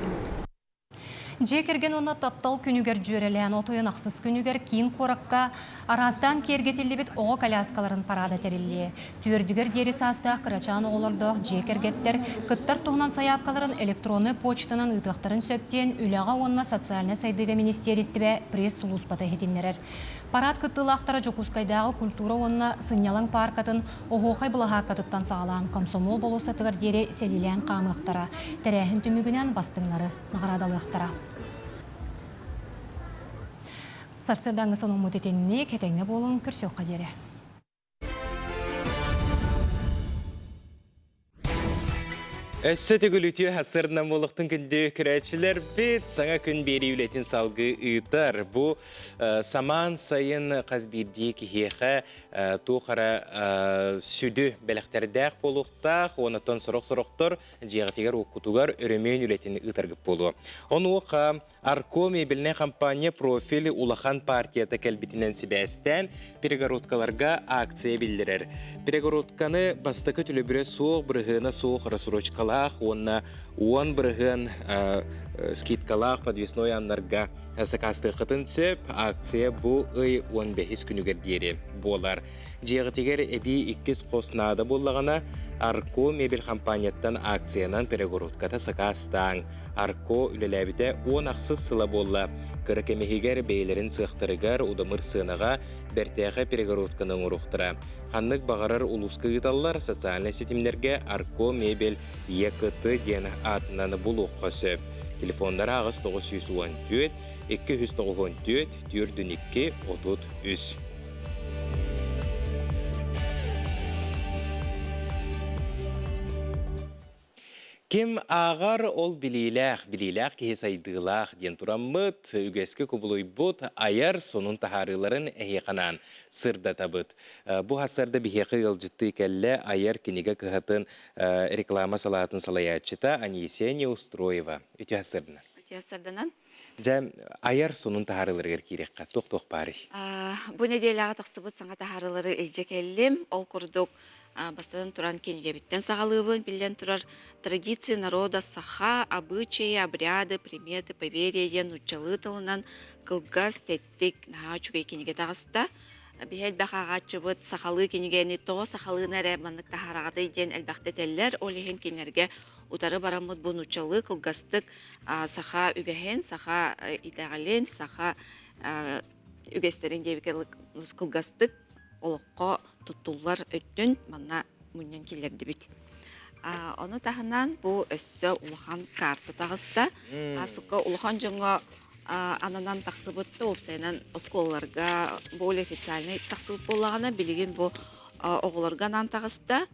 Дьиэ кэргэн уонна таптал күнүгэр дьүөрэлээн от ыйын ахсыс күнүгэр киин куоракка араастаан киэргэтиллибит оҕо коляскаларын параада тэриллиэ. Түөрдүгэр диэри саастаах кырачаан оҕолордоох дьиэ кэргэттэр кыттар туһунан сайаапкаларын электроннай почтанан ыытыахтарын сөп диэн Үлэҕэ уонна социальнай сайдыыга министиэристибэ пресс-сулууспата иһитиннэрэр. Парад кыттыылаахтара Дьокуускайдааҕы культура уонна сынньалаҥ пааркатын Оһуохай былаһааккатыттан саҕалаан Комсомол болуоссатыгар диэри сэлиилээн хаамыахтара, тэрээһин түмүгүнэн бастыҥнары наҕараадалыахтара. Сарсыардааҥҥы сонуммут итинник, этэҥҥэ буолуҥ, көрсүөххэ диэри. Өссө төгүл үтүө сырынан буолуохтун күндү көрөөччүлэрбит саҥа күн биэрии үлэтин салгыы ыытар. Бу самаан сайын хас биирдии киһиэхэ туох эрэ сүдү бэлэхтэрдээх буолуохтаах, онтон сорох-сорохтор дьиэҕитигэр уоккутугар өрөмүөн үлэтин ыытаргыт буолуо. Онуоха Арко мебельнай компания «Профиль» улахан партията кэлбитинэн сибээстээн, перегородкаларга акция биллэрэр. Перегородканы бастакы төлөбүрэ суох, бырыһыана суох рассрочкалаах уонна 10% скидкалаах подвесной аннарга сакаастыаххытын сөп. Акция бу ый 15 күнүгэр диэри буолар. Дьиэҕитигэр эбии иккис хос наада буоллаҕына, Арко мебель компанияттан акциянан перегородката сакаастааҥ. Арко үлэлээбитэ 10 ахсыс сыла буолла. Кыра кэмиһигэр бэйэлэрин сыахтарыгар удамыр сыанаҕа бэртээхэй перегородканы оҥоруохтара. Ханнык баҕарар улууска ыыталлар социальнай ситимнэргэ Арко мебель ЕКТ диэн аатынан булуохха сөп. Телефоннара аҕыс 914 294 42 33. Ким ааҕар ол билиилээх, билиилээх киһи сайдыылаах диэн тураммыт, үгэскэ кубулуйбут айар сонун таһаарыыларын эһиэхэ анаан сырдатабыт. Бу сарсыарда биһиэхэ ыалдьыттыы кэллэ айар кинигэ кыһатын реклама салаатын салайааччыта Анисия Неустроева. Үтүө сарсыарданан. Үтүө сарсыарданан. Дьэ, айар сонун таһаарыыларыгар киириэххэ туох-туох баарый? Бу нэдиэлэҕэ тахсыбыт саҥа таһаарыылары илдьэ кэллим. Ол курдук, бастатан туран кинигэбиттэн саҕалыыбын. Биллэн турар, «Традиции народа саха, обычаи, обряды, приметы, поверья» диэн нууччалыы тылынан кылгас, тэттик, наһаа үчүгэй кинигэ таҕыста. Биһи элбэх ааҕааччыбыт сахалыы кинигэни тоҕо сахалыыны эрэ маннык таһаараҕытый диэн элбэхтэ этэллэр. Ол иһин кинилэргэ утары бараммыт бу нууччалыы кылгастык саха үгэһин, саха итэҕэлин, саха үгэстэрин диэбиккэ кылгастык олоххо туттуллар өттүн манна мунньан киллэрдибит. Ону таһынан бу өссө улахан карта таҕыста. Аасыкка улахан дьоҥҥо ананан тахсыбыт да уопсайынан оскуолаларга более официальный тахсыбыт буоллаҕына билигин бу оҕолорго анаан таҕыста.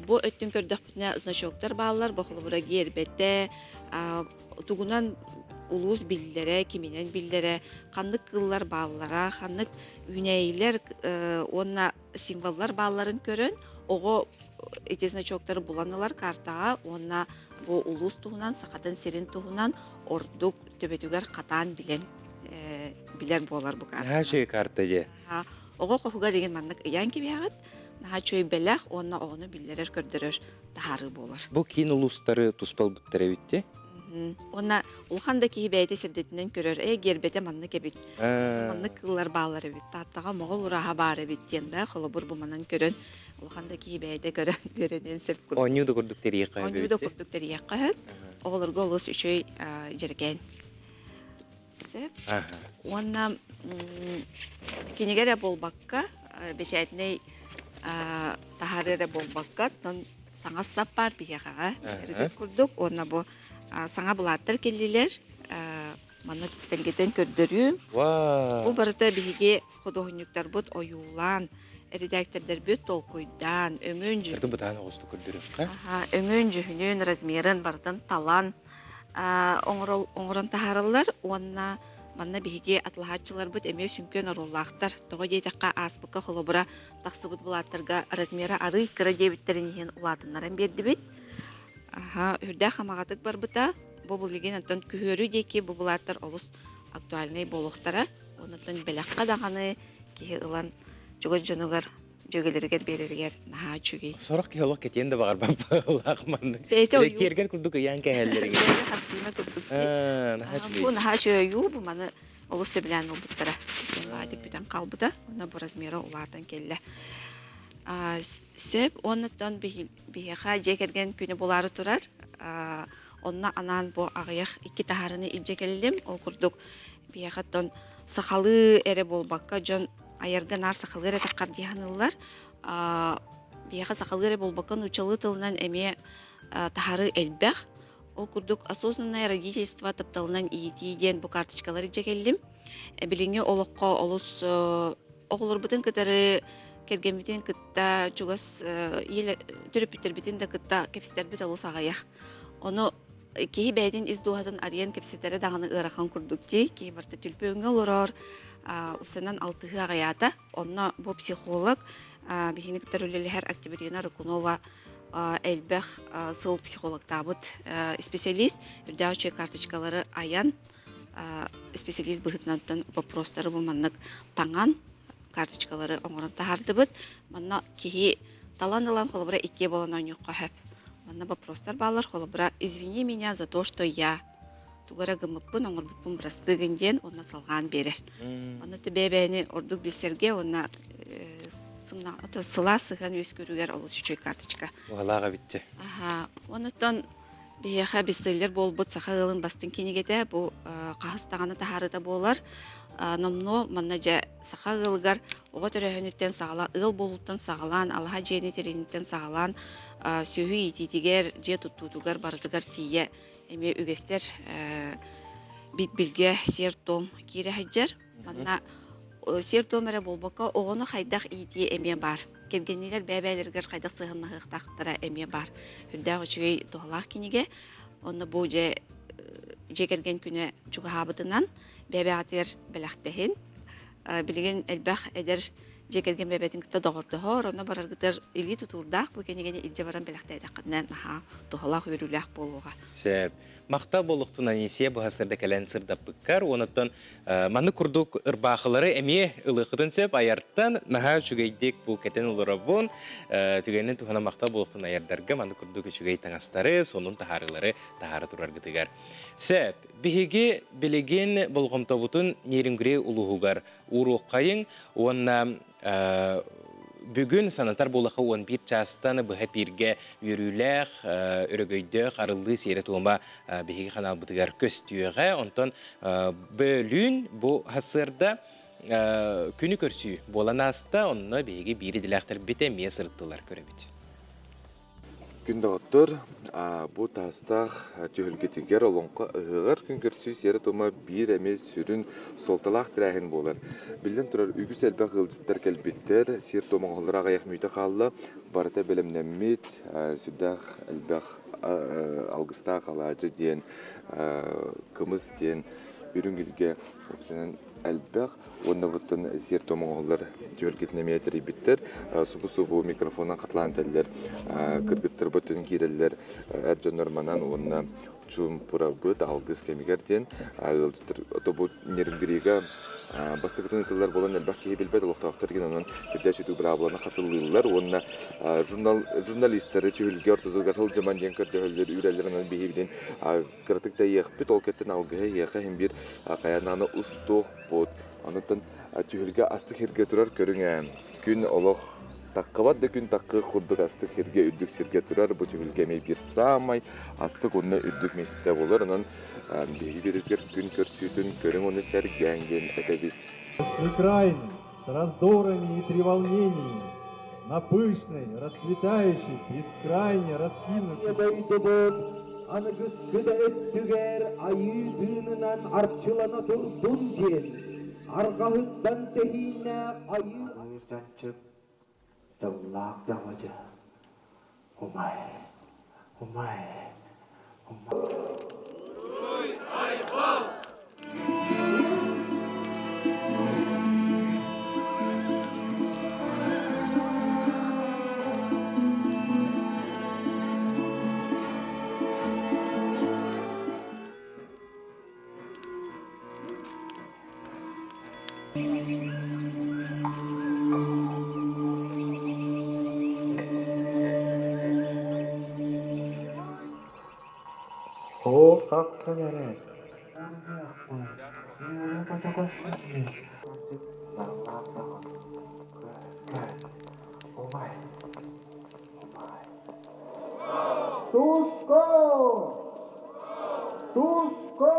Бу өттүн көрдөхпүтүнэ значоктар бааллар, бу холобура гиэрбэтэ, тугунан улуус биллэрэ, киминэн биллэрэ, ханнык кыыллар бааллара, ханнык үүнээйилэр уонна символлар баалларын көрөн оҕо ити значоктары булан ылар картаҕа уонна бу улуус туһунан, Сахатын сирин туһунан ордук төбөтүгэр хатаан билэн билэр буолар бу карта. Наһаа үчүгэй карта дьэ. Оҕо хоһугар деген маннык ыйаан кэбиһэҕит. Наһаа үчүгэй бэлэх уонна оҕону биллэрэр, көрдөрөр таһаарыы буолар. Бу киин улуустары туспа ылбыттар эбит дии. Уонна улахан да киһи бэйэтэ сирдэтинэн көрөр, ээ гиэрбэтэ маннык эбит, маннык кыыллар бааллар эбит, Тааттаҕа моҕол ураһа баар эбит диэн да холобур бу манан көрөн улахан да киһи бэйэтэ көрөн үөрэниэн сөп курдук. Оонньуу да курдук тэрийиэххэ сөп Оонньуу да курдук тэрийиэххэ сөп. Оҕолорго олус үчүгэй дьэрэкээн сөп. Уонна кинигэ эрэ буолбакка, бэчээтинэй таһаарыы эрэ буолбакка, оттон саҥа сап баар биһиэхэҕэ билэргит курдук. Уонна бу саҥа былааттар кэллилэр. Маннык тэлгэтэн көрдөрүүм. Бу барыта биһиги худуоһунньуктарбыт ойуулаан, эрэдээктэрдэрбит толкуйдаан, өҥүн Кырты бытаан оҕустук көрдөрүөххэ. Өҥүн, дьүһүнүн, размерын барытын талан оҥорон таһаараллар уонна манна биһиги атылаһааччыларбыт эмиэ сүҥкэн оруоллаахтар. Тоҕо диэтэххэ, ааспыкка холобура тахсыбыт былааттарга размера арыый кыра диэбиттэрин иһин улаатыннаран биэрдибит. Аха, үрдээх хамаҕатык барбыта. Бу билигин онтон күһүөрү диэки бу былааттар олус актуальнай буолуохтара. Онтон бэлэххэ даҕаны киһи ылан чугас дьонугар дьүөгэлэригэр биэрэригэр наһаа үчүгэй. Сорох киһи олох кэтиэн да баҕарбат баҕалаах маннык. Бэйэтэ ойуу. Киэргэл курдук ыйаан кэһэллэригэр. Бэйэтэ хартыына курдук. Наһаа үчүгэй. Бу наһаа үчүгэй ойуу, бу маны олус сөбүлээн ылбыттара. Баайдык бүтэн хаалбыта. Уонна бу размера улаатан кэллэ. Сөп. Уоннаттан биһиэхэ дьиэ кэргэн күнэ буолаары турар. Онно анаан бу аҕыйах икки таһаарыны илдьэ кэллим. Ол курдук биһиэхэ оттон сахалыы эрэ буолбакка дьон айарга наар сахалыы эрэ таххар дии саныыллар. Биһиэхэ сахалыы эрэ буолбакка нууччалыы тылынан эмиэ таһаарыы элбэх. Ол курдук осознанное родительство тапталынан иитии диэн бу карточкалары дьэ кэллим. Билиҥҥи олоххо олус оҕолорбутун кытары Кэргэммитин кытта чугас төрөппүттэрбитин да кытта кэпсэтэрбит олус аҕыйах. Ону киһи бэйэтин ис дууһатын арыйан кэпсэтэрэ даҕаны ыарахан курдук дии. Киһи барыта түлпүөҥҥэ олорор, упсанан алтыһыы аҕыйаата. Онно бу психолог биһини кытары үлэлэһэр Октябрина Рыкунова элбэх сыл психологтаабыт исписэлиис үрдээх үчүгэй карточкалары айан специалист быһыытынан вопростары бу маннык таҥан карточкалары оҥорон таһаардыбыт. Манна киһи талан ылан холобура иккиэ буолан оонньуохха сөп. Манна вопростар бааллар холобура извини меня за то, что я тугу эрэ гыммыппын, оҥорбуппун бырастыы диэн уонна салҕаан биэрэр. Онно бэйэ-бэйэни ордук билсэргэ уонна сылаас сыһыан үөскүүрүгэр олус үчүгэй карточка. Уһалаах эбитчи. Аха. Онуттан биһиэхэ бестселлер буолбут саха ыалын бастыҥ кинигэтэ бу хаһыс даҕаны таһаарыыта буолар. Номнуо манна дьэ саха ыалыгар оҕо төрөөһүнүттэн саҕалаан, ыал буолууттан саҕалаан, алаһа дьиэни тэриниттэн саҕалаан сүөһү иитиитигэр, дьиэ туттуутугар барытыгар тиийэ эмиэ үгэстэр бит-билгэ сиэр-туом киирэ сылдьар. Манна сиэр-туом эрэ буолбакка, оҕону хайдах иитии эмиэ баар. Кэргэнниилэр бэйэ-бэйэлэригэр хайдах сыһыаннаһыахтаахтара эмиэ баар. Үрдээх үчүгэй туһалаах кинигэ. Онно бу дьэ дьиэ кэргэн күнэ чугаһаабытынан бэйэ-бэйэҕитигэр бэлэхтэһин. Билигин элбэх эдэр дьиэ кэргэн бэйэтин кытта доҕордоһор, онно бараргытыгар илии тутуурдаах бу кинигэни илдьэ баран бэлэхтээтэххитинэ наһаа туһалаах, үөрүүлээх буолуоҕа. Сөп. Махтал буолуохтун Анисия быһа сырда кэлэн сырдаппыккар, онуттан маннык курдук ырбаахылары эмиэ ылыаххытын сөп айартан наһаа үчүгэйдик бу кэтэн олоробун. Түгэнин туһана махтал буолуохтун айардарга маннык курдук үчүгэй таҥастары, сонун таһаарыылары таһаара тураргытыгар. Сөп. Биһиги билигин болҕомтобутун Нерюнгри улууһугар ууруоххайыҥ уонна бүгүн санатар буоллахха 11 чаастан быһа эпииргэ үөрүүлээх, өрөгөйдөөх арыллыы сиэрэ-туома биһиги ханаалбытыгар көстүөҕэ. Онтон бөлүүн бу сарсыарда күнү көрсүү буолан ааста. Онно биһиги биир идэлээхтэрбит эмиэ сырыттылар көрөбүт. Күн доҕоттор, бу таастаах түһүлгэтигэр Олоҥхо ыһыаҕар күн көрсүү сиэрэ-туома биир эмиэ сүрүн суолталаах тэрээһин буолар. Биллэн турар, үгүс элбэх ыалдьыттар кэлбиттэр, сиэр-туом оҥоһуллара аҕыйах мүнүүтэ хаалла, барыта бэлэмнэммит, сүрдээх элбэх алгыстаах алаадьы диэн, кымыс диэн үрүҥ илгэ элбэх уонна буттан сиэр-туом оҥоһуллар түһүлгэтин эмиэ тэрийбиттэр. Субу-субу микрофонан хатылаан этэллэр, кыргыттар бөттөн киирэллэр, эр дьоннор манан уонна чуумпурабыт алгыс кэмигэр диэн ыалдьыттар тобу Нерюнгрига бастакытын ыытыллар буолан элбэх киһи билбэт олохтоохтор гин онон үрдээччи быраабыланы хатылыыллар уонна журналистары түһүлгэ ортотугар сылдьыман диэн көрдөһөллөр үүрэллэр онон биһибитин кыратык тэйиэхпит, ол кэттэн алгыһы эһиэхэ иһин биир хайанааны устуохпут. Онуттан түһүлгэ астык сиргэ турар көрүҥ ээ. Күн олох таккыбат да күн таккыах курдук астык сиргэ үрдүк сиргэ турар бу түһүлгэ эмиэ биир саамай астык уонна үрдүк миэстэ буолар. Онон биһиги биэрбитигэр күн көрсүүтүн көрүҥ уонна сэргээҥ диэн этэбит. С с раздорами и треволнениями, на пышной, расцветающей, бескрайне раскинувшей дойдубут аныгыскы да өттүгэр айыы тыынынан арчылана турдун диэн арҕаһыттан тэһииннээх айыы Дьанчык тыллаах дьаҥыдьа умай умай умай Оо, тахсан эрэр үөрэ-көтө көрсүннү Умай, умай Туско! Туско!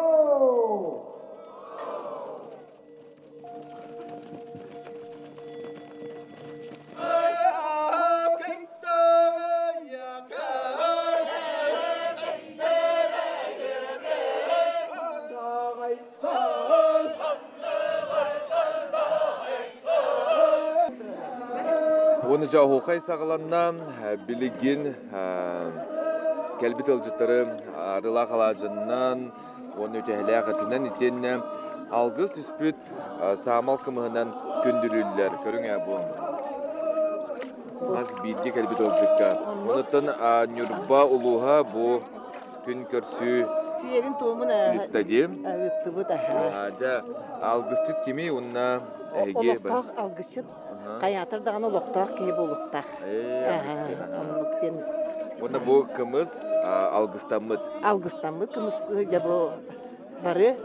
Уонна дьэ оһуохай саҕаланна. Билигин кэлбит ыалдьыттары арыылаах алаадьыннан уонна үтэһэлээх этинэн итиэннэ алгыс түспүт саамал кымыһынан күндүлүүллэр. Көрүҥ ээ бу. Хас биирдии кэлбит ыалдьыкка. Онуттан Ньурба улууһа бу күн көрсүү Сиэрин туомун ыытта дии. Ыыттыбыт аһа. Дьэ, алгысчыт кими уонна эһиги Олохтоох алгысчыт хайаатар даҕаны олохтоох киһи буолуохтаах. Оннук диэн. Уонна бу кымыс алгыстаммыт. Алгыстаммыт кымыс дьэ бу бары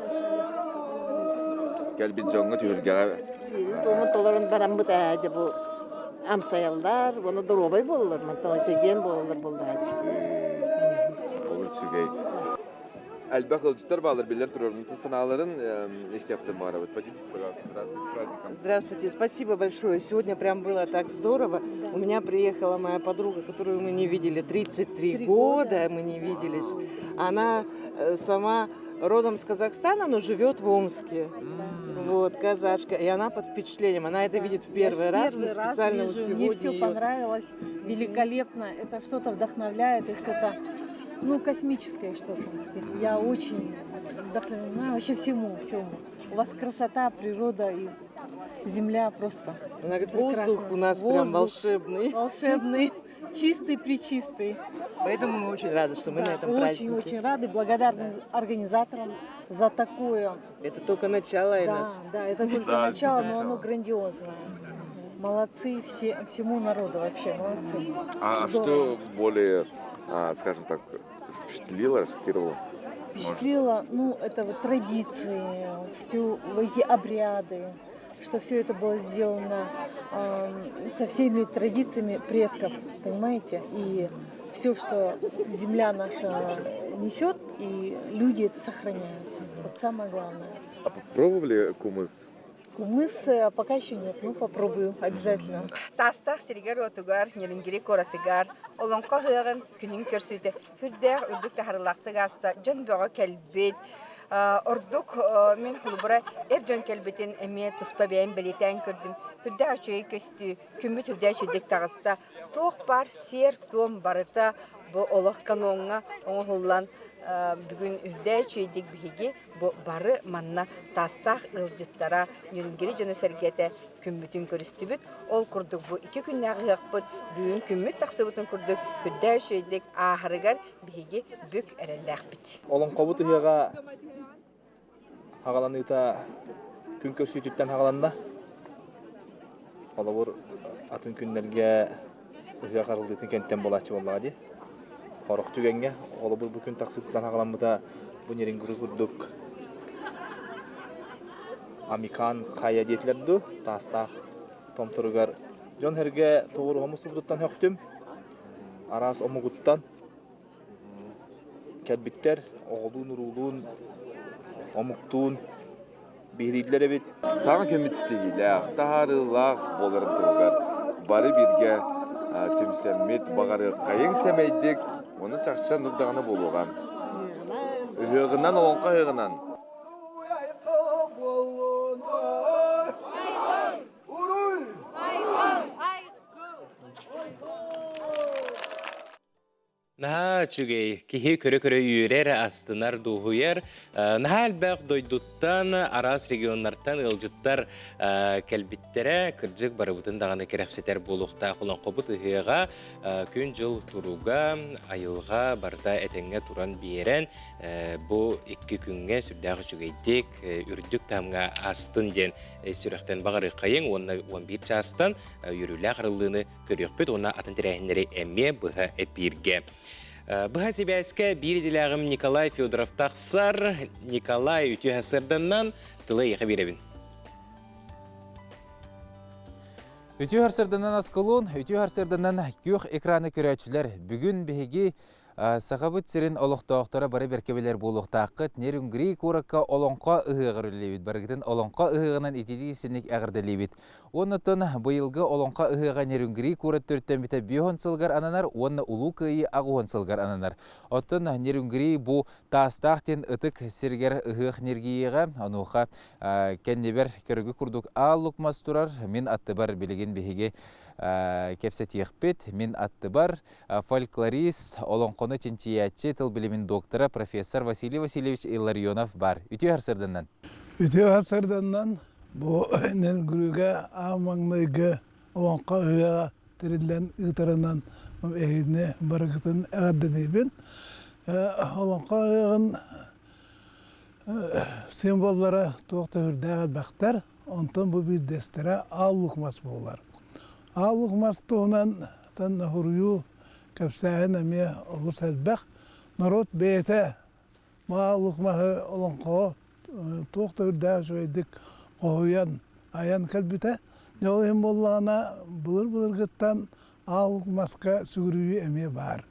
кэлбит дьоҥҥо түһүлгэҕэ сиэрин туомун толорон бараммыт ээ дьэ бу амсайаллар уонна доруобай буолаллар мантан чэгиэн буолаллар буоллаҕа дии. Олус үчүгэй. Элбэх ыалдьыттар бааллар биллэн турар санааларын истиэхпитин баҕарабыт. Поделитесь, пожалуйста. Здравствуйте, с праздником. Здравствуйте, спасибо большое. Сегодня прям было так здорово. У меня приехала моя подруга, которую мы не видели 33 года, мы не виделись. Она сама родом с Казахстана, но живет в Омске. Вот, казашка. И она под впечатлением. Она это видит в первый Я раз. первый Мы раз специально вижу, вот сегодня Мне все её- понравилось, великолепно. Это что-то вдохновляет и что-то, ну, космическое что-то. Я очень вдохновлена вообще всему, всему. У вас красота, природа и земля просто. Она говорит, прекрасно. воздух у нас прям Воздух волшебный. Волшебный, чистый, причистый. Поэтому мы очень рады, что мы Да, на этом празднике. Очень-очень рады, благодарны организаторам за такое. Это только начало, Да, Айнаш. да, это только Да, это начало, только но оно начало. грандиозное. Молодцы все, всему народу вообще, молодцы. А Здорово. что более, скажем так, впечатлило, шокировало? Впечатлило, ну, это вот традиции, все эти обряды, что все это было сделано со всеми традициями предков, понимаете? И все, что земля наша несет, и люди это сохраняют. Вот самое главное. А попробовали кумыс? Кумыс пока еще нет, но попробую обязательно. Таастаах сиригэр-уотугар, Нерюнгри куоратыгар, Олоҥхо ыһыаҕын күнүн көрсүүтэ сүрдээх үрдүк таһаарыылаахтык ааста, дьон бөҕө кэлбит. Ордук мин холобура эр дьон кэлбитин эмиэ туспа бэйэм бэлиэтээн көрдүм. Сүрдээх үчүгэй көстүү, күммүт үрдээх үчүгэйдик таҕыста. Туох баар сиэр-туом барыта бу олох каноҥҥа оҥоһуллан бүгүн үрдээх үчүгэйдик биһиги бу бары манна Таастаах ыалдьыттара, Нерюнгри дьоно-сэргэтэ күммүтүн көрүстүбүт. Ол курдук бу икки күннээх ыһыахпыт бүгүн күммүт тахсыбытын курдук үрдээх үчүгэйдик ааһарыгар биһиги бүк эрэллээхпит. Олоҥхобут ыһыаҕа хаҕаланыыта күн көрсүүтүттэн хаҕаланна. Холобур, атын күннэргэ ыһыах арыллыытын кэнниттэн буолааччы буоллаҕа дии. Сорох түгэҥҥэ, холобур, бу күн тахсыытыттан хаҕаламмыта бу Нерюнгри курдук Амикан хайа диэтилэр дуу, таастаах томторугар дьон-сэргэ тоҕуоруһа мустубутуттан сөхтүм. Араас омугуттан кэлбиттэр, оҕолуун-уруулуун, омуктуун биһирииллэр эбит. Саҥа кэммит ситиһиилээх, таһаарыылаах буоларын туһугар бары бииргэ түмсэммит, баҕарыаххайыҥ сэмэйдик, ону чахчы оннук даҕаны буолуоҕа. Ыһыаҕынан, олоҥхо ыһыаҕынан! Наһаа үчүгэй, киһи көрө-көрө үөрэр, астынар, дуоһуйар. Наһаа элбэх дойдуттан, араас регионнартан ыалдьыттар кэлбиттэрэ, кырдьык барыбытын даҕаны кэрэхсэтэр буолуохтаах олоҥхобут ыһыаҕа күн-дьыл туруга, айылҕа барыта этэҥҥэ туран биэрэн, бу икки күҥҥэ сүрдээх үчүгэйдик, үрдүк таһымҥа астын диэн сүрэхтэн баҕарыаххайыҥ уонна 11 чаастан үөрүүлээх арыллыыны көрүөхпүт уонна атын тэрээһиннэри эмиэ быһа эпииргэ. Быһа сибээскэ биир идэлээҕим Николай Федоров тахсар. Николай үтүө сырданнан тылы эйиэхэ биэрэбин. Үтүө харсырданан аскылуун, үтүө харсырданан күөх экраны көрөөччүлэр. Бүгүн биһиги Сахабыт сирин олохтоохторо бары бэркэ билэр буолуохтааххыт. Нерюнгри куоракка Олоҥхо ыһыаҕар үлэлиибит. Барыгытын Олоҥхо ыһыаҕынан ититии синник эҕэрдэлиибит. Уоннаттан быйылгы Олоҥхо ыһыаҕа Нерюнгри куорат төрүттэммитэ биэһон сылгар ананар уонна Улуу Кыайыы аҕыһон сылгар ананар. Оттон Нерюнгри бу Таастаах диэн ытык сиригэр ыһыах ньиргийиэҕэ. Онуоха кэннибэр көргү курдук аал лук мас турар. Мин аттыбар билигин биһиги кэпсэтиэхпит. Мин аттыбар фольклорист, олоҥхону чинчийээччи, тыл билимин доктора, профессор Василий Васильевич Илларионов бар. Үтүө сарсыарданнан. Үтүө сарсыарданнан бу Нелгүрүгэ аан маҥнайгы олоҥхо ыһыаҕа тэриллэн ыытарынан эһигини барыгытын эҕэрдэлиибин. Олоҥхо ыһыаҕын символлара туох да сүрдээх элбэхтэр. Онтон бу биирдэстэрэ Аал Лук мас буолар. Аал Лук мас туһунан хуруйуу, кэпсээһин эмиэ олус элбэх. Норуот бэйэтэ Аал Лук маһы олоҥхоҕо туох да үрдээх үчүгэйдик хоһуйан, айан кэлбитэ. Дьэ ол иһин буоллаҕына былыр-былыргыттан Аал Лук маска сүгүрүйүү эмиэ баар.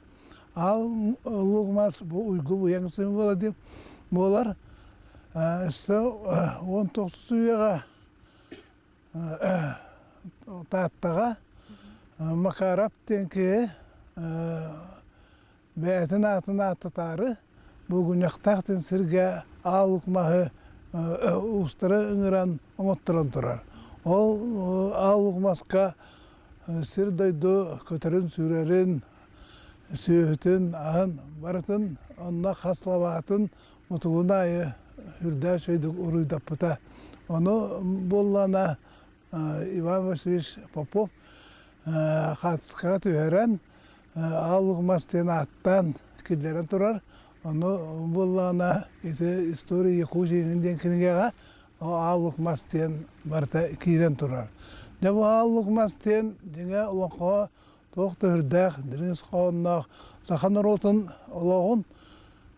Аал Лук мас бу уйгу быйаҥ символа диэн буолар. Өссө 19 үйэҕэ Тааттаҕа Макаров диэн киһи бэйэтин аатын ааттатаары Булгунньахтаах диэн сиргэ аал лук маһы уустары ыҥыран оҥотторон турар. Ол аал лук маска сир-дойду көтөрүн-сүүрэрин, сүөһүтүн, аһын барытын онно хас лабаатын мутугун аайы үрдээх үчүгэйдик уруйдаппыта. Ону буоллаҕына Иван Васильевич Попов хаартыскаҕа түһэрэн Аал Лук мас диэн ааттаан киллэрэн турар. Ону буоллаҕына ити «История Якутии» диэн кинигэҕэ Аал Лук мас диэн барыта киирэн турар. Дьэ бу Аал Лук мас диэн дьиҥэ олоҥхоҕо туох да сүрдээх дириҥ ис хоһоонноох саха норуотун олоҕун,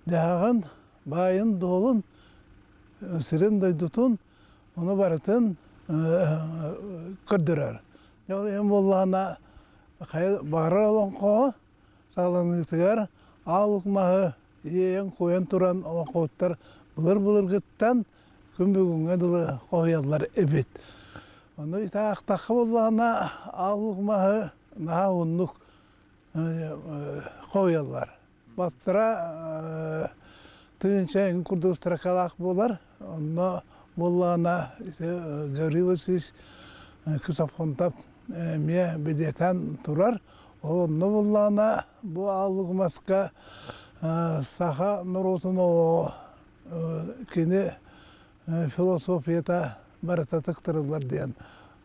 дьаһаҕын, баайын-дуолун, сирин-дойдутун ону барытын көрдөрөр. Дьэ ол иһин буоллаҕына хайа баҕарар олоҥхоҕо саҕаланыытыгар аал лук маһы иэйэн-куойан туран олоҥхоһуттар былыр-былыргыттан күн бүгүҥҥэ дылы хоһуйаллар эбит. Ону итаахтахха буоллаҕына аал лук маһы наһаа уһуннук хоһуйаллар. Бастара тыынча эҥин курдук строкалаах буолар. Онно буоллаҕына Гаврил Васильевич Кысапхонтов эмиэ бэлиэтээн турар. Ол онно буоллаҕына бу ааллык маска саха норуотун олоҕо кини философията барыта тыктарыллар диэн.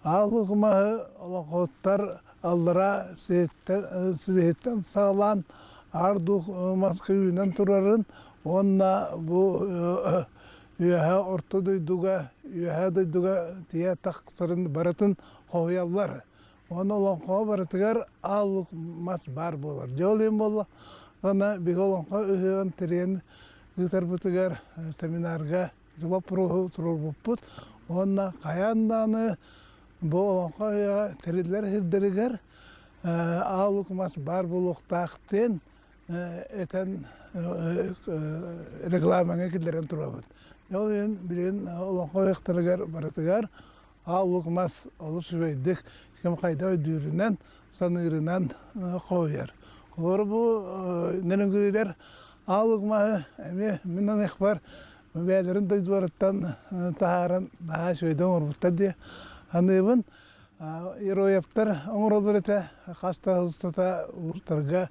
Ааллык маһы олоҥхоһуттар аллара силиһиттэн саҕалаан аар дуух маска үүнэн турарын уонна бу үөһээ орто дойдуга, үөһээ дойдуга тиийэ тахсарын барытын хоһуйаллар. Уонна олоҥхоҕо барытыгар ааллык мас баар буолар. Дьэ ол иһин буоллаҕына биһиги олоҥхо ыһыаҕын тэрийэн ыытарбытыгар семинарга ити боппуруоһу туруорбуппут уонна хайаан даҕаны бу олоҥхо ыһыаҕа тэриллэр сирдэригэр ааллык мас баар буолуохтаах диэн этэн регламеҥҥа киллэрэн турабыт. Ол иһин билигин олоҥхо ыһыахтарыгар барытыгар Аал мас олус үчүгэйдик ким хайда өйдүүрүнэн, саныырынан хоһуйар. Олору бу нөрүҥгүрүлэр аал маһы эмиэ мин аныахпар бэйэлэрин дойдуларыттан таһааран наһаа үчүгэйдик оҥорбуттар дии саныыбын. Героевтар оҥороллор этэ хас да устата улуустарга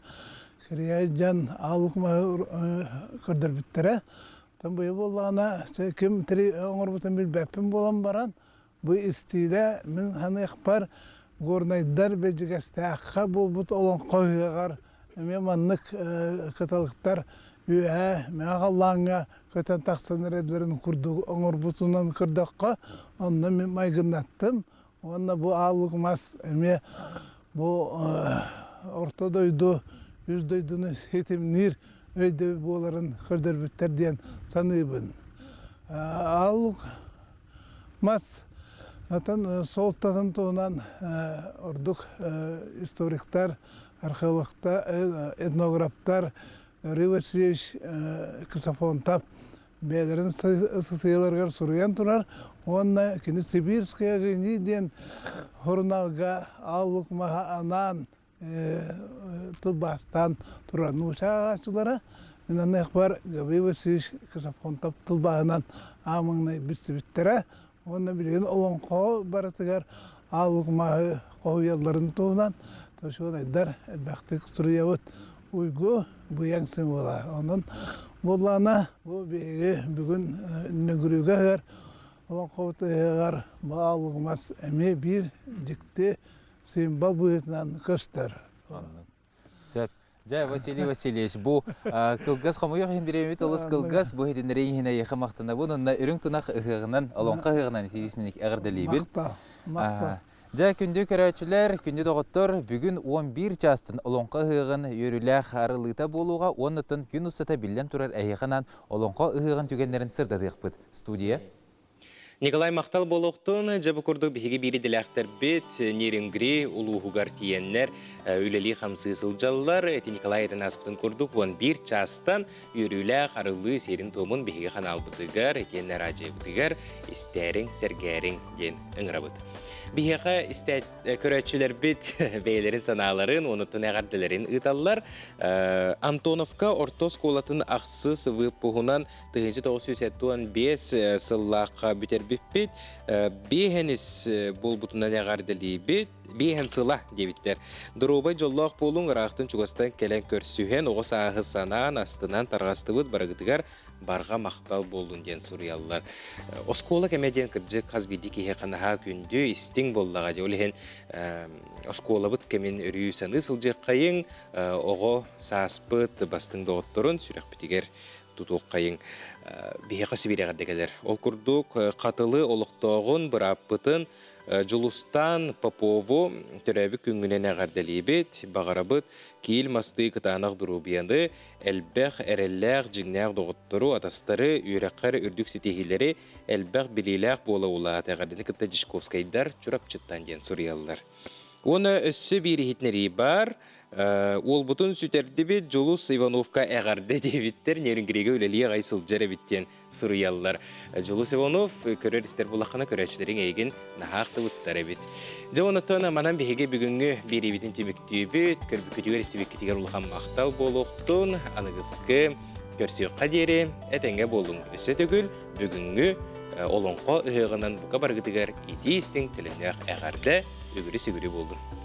кэрийэ дьон аал маһы көрдөрбүттэрэ. Оттон быйыл буоллаҕына, ким оҥорбутун билбэппин буолан баран, бу истиилэ мин саныахпар Горнайдар Бэдьигэстээххэ буолбут олоҥхо ыһыаҕар эмиэ маннык кыталыктар үөһээ мэҥэ халлааҥҥа көтөн тахсан эрэллэрин курдук оҥорбутунан көрдөххө, онно мин майгыннаттым уонна бу ааллык мас эмиэ бу орто дойду үс дойдуну ситимниир өйдөбүл буоларын көрдөрбүттэр диэн саныыбын. Ааллык мас атын суолтатын туһунан ордук историктар, археологтар, этнографтар Гаврил Васильевич Ксенофонтов бэйэлэрин сытыыларыгар суруйан турар уонна кини «Сибирская огни» диэн сурунаалга аал маһа анаан тылбаастаан турар нуучча ааҕааччылара мин аныахпар Гаврил Васильевич Ксенофонтов тылбааһынан аан маҥнай билсибиттэрэ уонна билигин олоҥхо барытыгар аал маһы хоһуйалларын туһунан учуонайдар элбэхтик суруйабыт. Уйгу быйаҥ символа. Онон буоллаҕына бу биһиги бүгүн Нөҥүрүүгэ ыһар олоҥхобут ыһыаҕар баал мас эмиэ биир дьикти символ быһыытынан көстөр. Сөп. Дьэ, Василий Васильевич, бу кылгас хомуйуох иһин бириэмэбит олус кылгас, бу иһитиннэрии иһин эйиэхэ махтанабын уонна үрүҥ тунах ыһыаҕынан, олоҥхо ыһыаҕынан итиитисиник эҕэрдэлиибин. Махтал, махтал. Дьэ, күндү көрөөччүлэр, күндү доҕоттор, бүгүн 11 чаастан Олоҥхо ыһыаҕын үөрүүлээх арыллыыта буолуоҕа уонна оттон күн устата биллэн турар эһиэхэ анаан Олоҥхо ыһыаҕын түгэннэрин сырдатыахпыт. Студия. Николай махтал буолуохтун, дьэ бу курдук биһиги биир идэлээхтэрбит Нерюнгри улууһугар тиийэннэр үлэлии-хамсыы сылдьаллар. Ити Николай этэн ааспытын курдук 11 чаастан үөрүүлээх арыллыы сиэрин-туомун биһиги ханаалбытыгар, итиэннэ араадьыйабытыгар истээриҥ, сэргээриҥ диэн ыҥырабыт. Биһиэхэ көрөөччүлэрбит бэйэлэрин санааларын, уонуттан эҕэрдэлэрин ыыталлар. Антоновка орто оскуолатын ахсыс выпуһунан 1975 сыллаахха бүтэрбиппит. Биэһэнис буолбутунан эҕэрдэлиибит. Биэһэн сыла диэбиттэр. Доруобай дьоллоох буолуҥ, ыраахтан чугастан кэлэн көрсүһэн, оҕо сааһы санаан, астынан тарҕастыбыт барыгытыгар барҕа махтал буоллун диэн суруйаллар. Оскуола кэмэ диэн кырдьык хас биирдии киһиэхэ наһаа күндү, истиҥ буоллаҕа дии. Ол иһин оскуолабыт кэмин өрүү саныы сылдьыаххайыҥ, оҕо сааспыт бастыҥ доҕотторун сүрэхпитигэр тутуоххайыҥ биһиэхэ сүбирэҕэрдэ кэлэр. Ол курдук, Хатылы олохтооҕун, бырааппытын Дьулустаан Попову төрөөбүт күҥҥүнэн эҕэрдэлиибит, баҕарабыт киил мастыы кытаанах доруобуйаны, элбэх эрэллээх, дьиҥнээх доҕоттору, атастары, үөрэххэр үрдүк ситиһиилэри, элбэх билиилээх буола улаат эҕэрдэни кытта Дьячковскайдар Чурапчыттан диэн суруйаллар. Уонна өссө биир иһитиннэрии баар. Уолбутун сүтэрдибит, Дьулус Ивановка эҕэрдэ диэбиттэр, Нерюнгригэ үлэлии аҕай сылдьар эбит диэн суруйаллар. Дьулус Иванов көрөр-истэр булаххына көрөөччүлэриҥ эйигин наһаа ахтыбыттар эбит. Дьэ, онтон манан биһиги бүгүҥҥү биэриибитин түмүктүүбүт. Көрбүккүтүгэр, истибиккитигэр улахан махтал буолуохтун. Аныгыскы көрсүөххэ диэри этэҥҥэ буолуҥ. Өссө төгүл бүгүҥҥү Олоҥхо ыһыаҕынан бука барыгытыгар итии-истиҥ төлөннөөх эҕэрдэ, үгүрү-сүгүрү буоллун.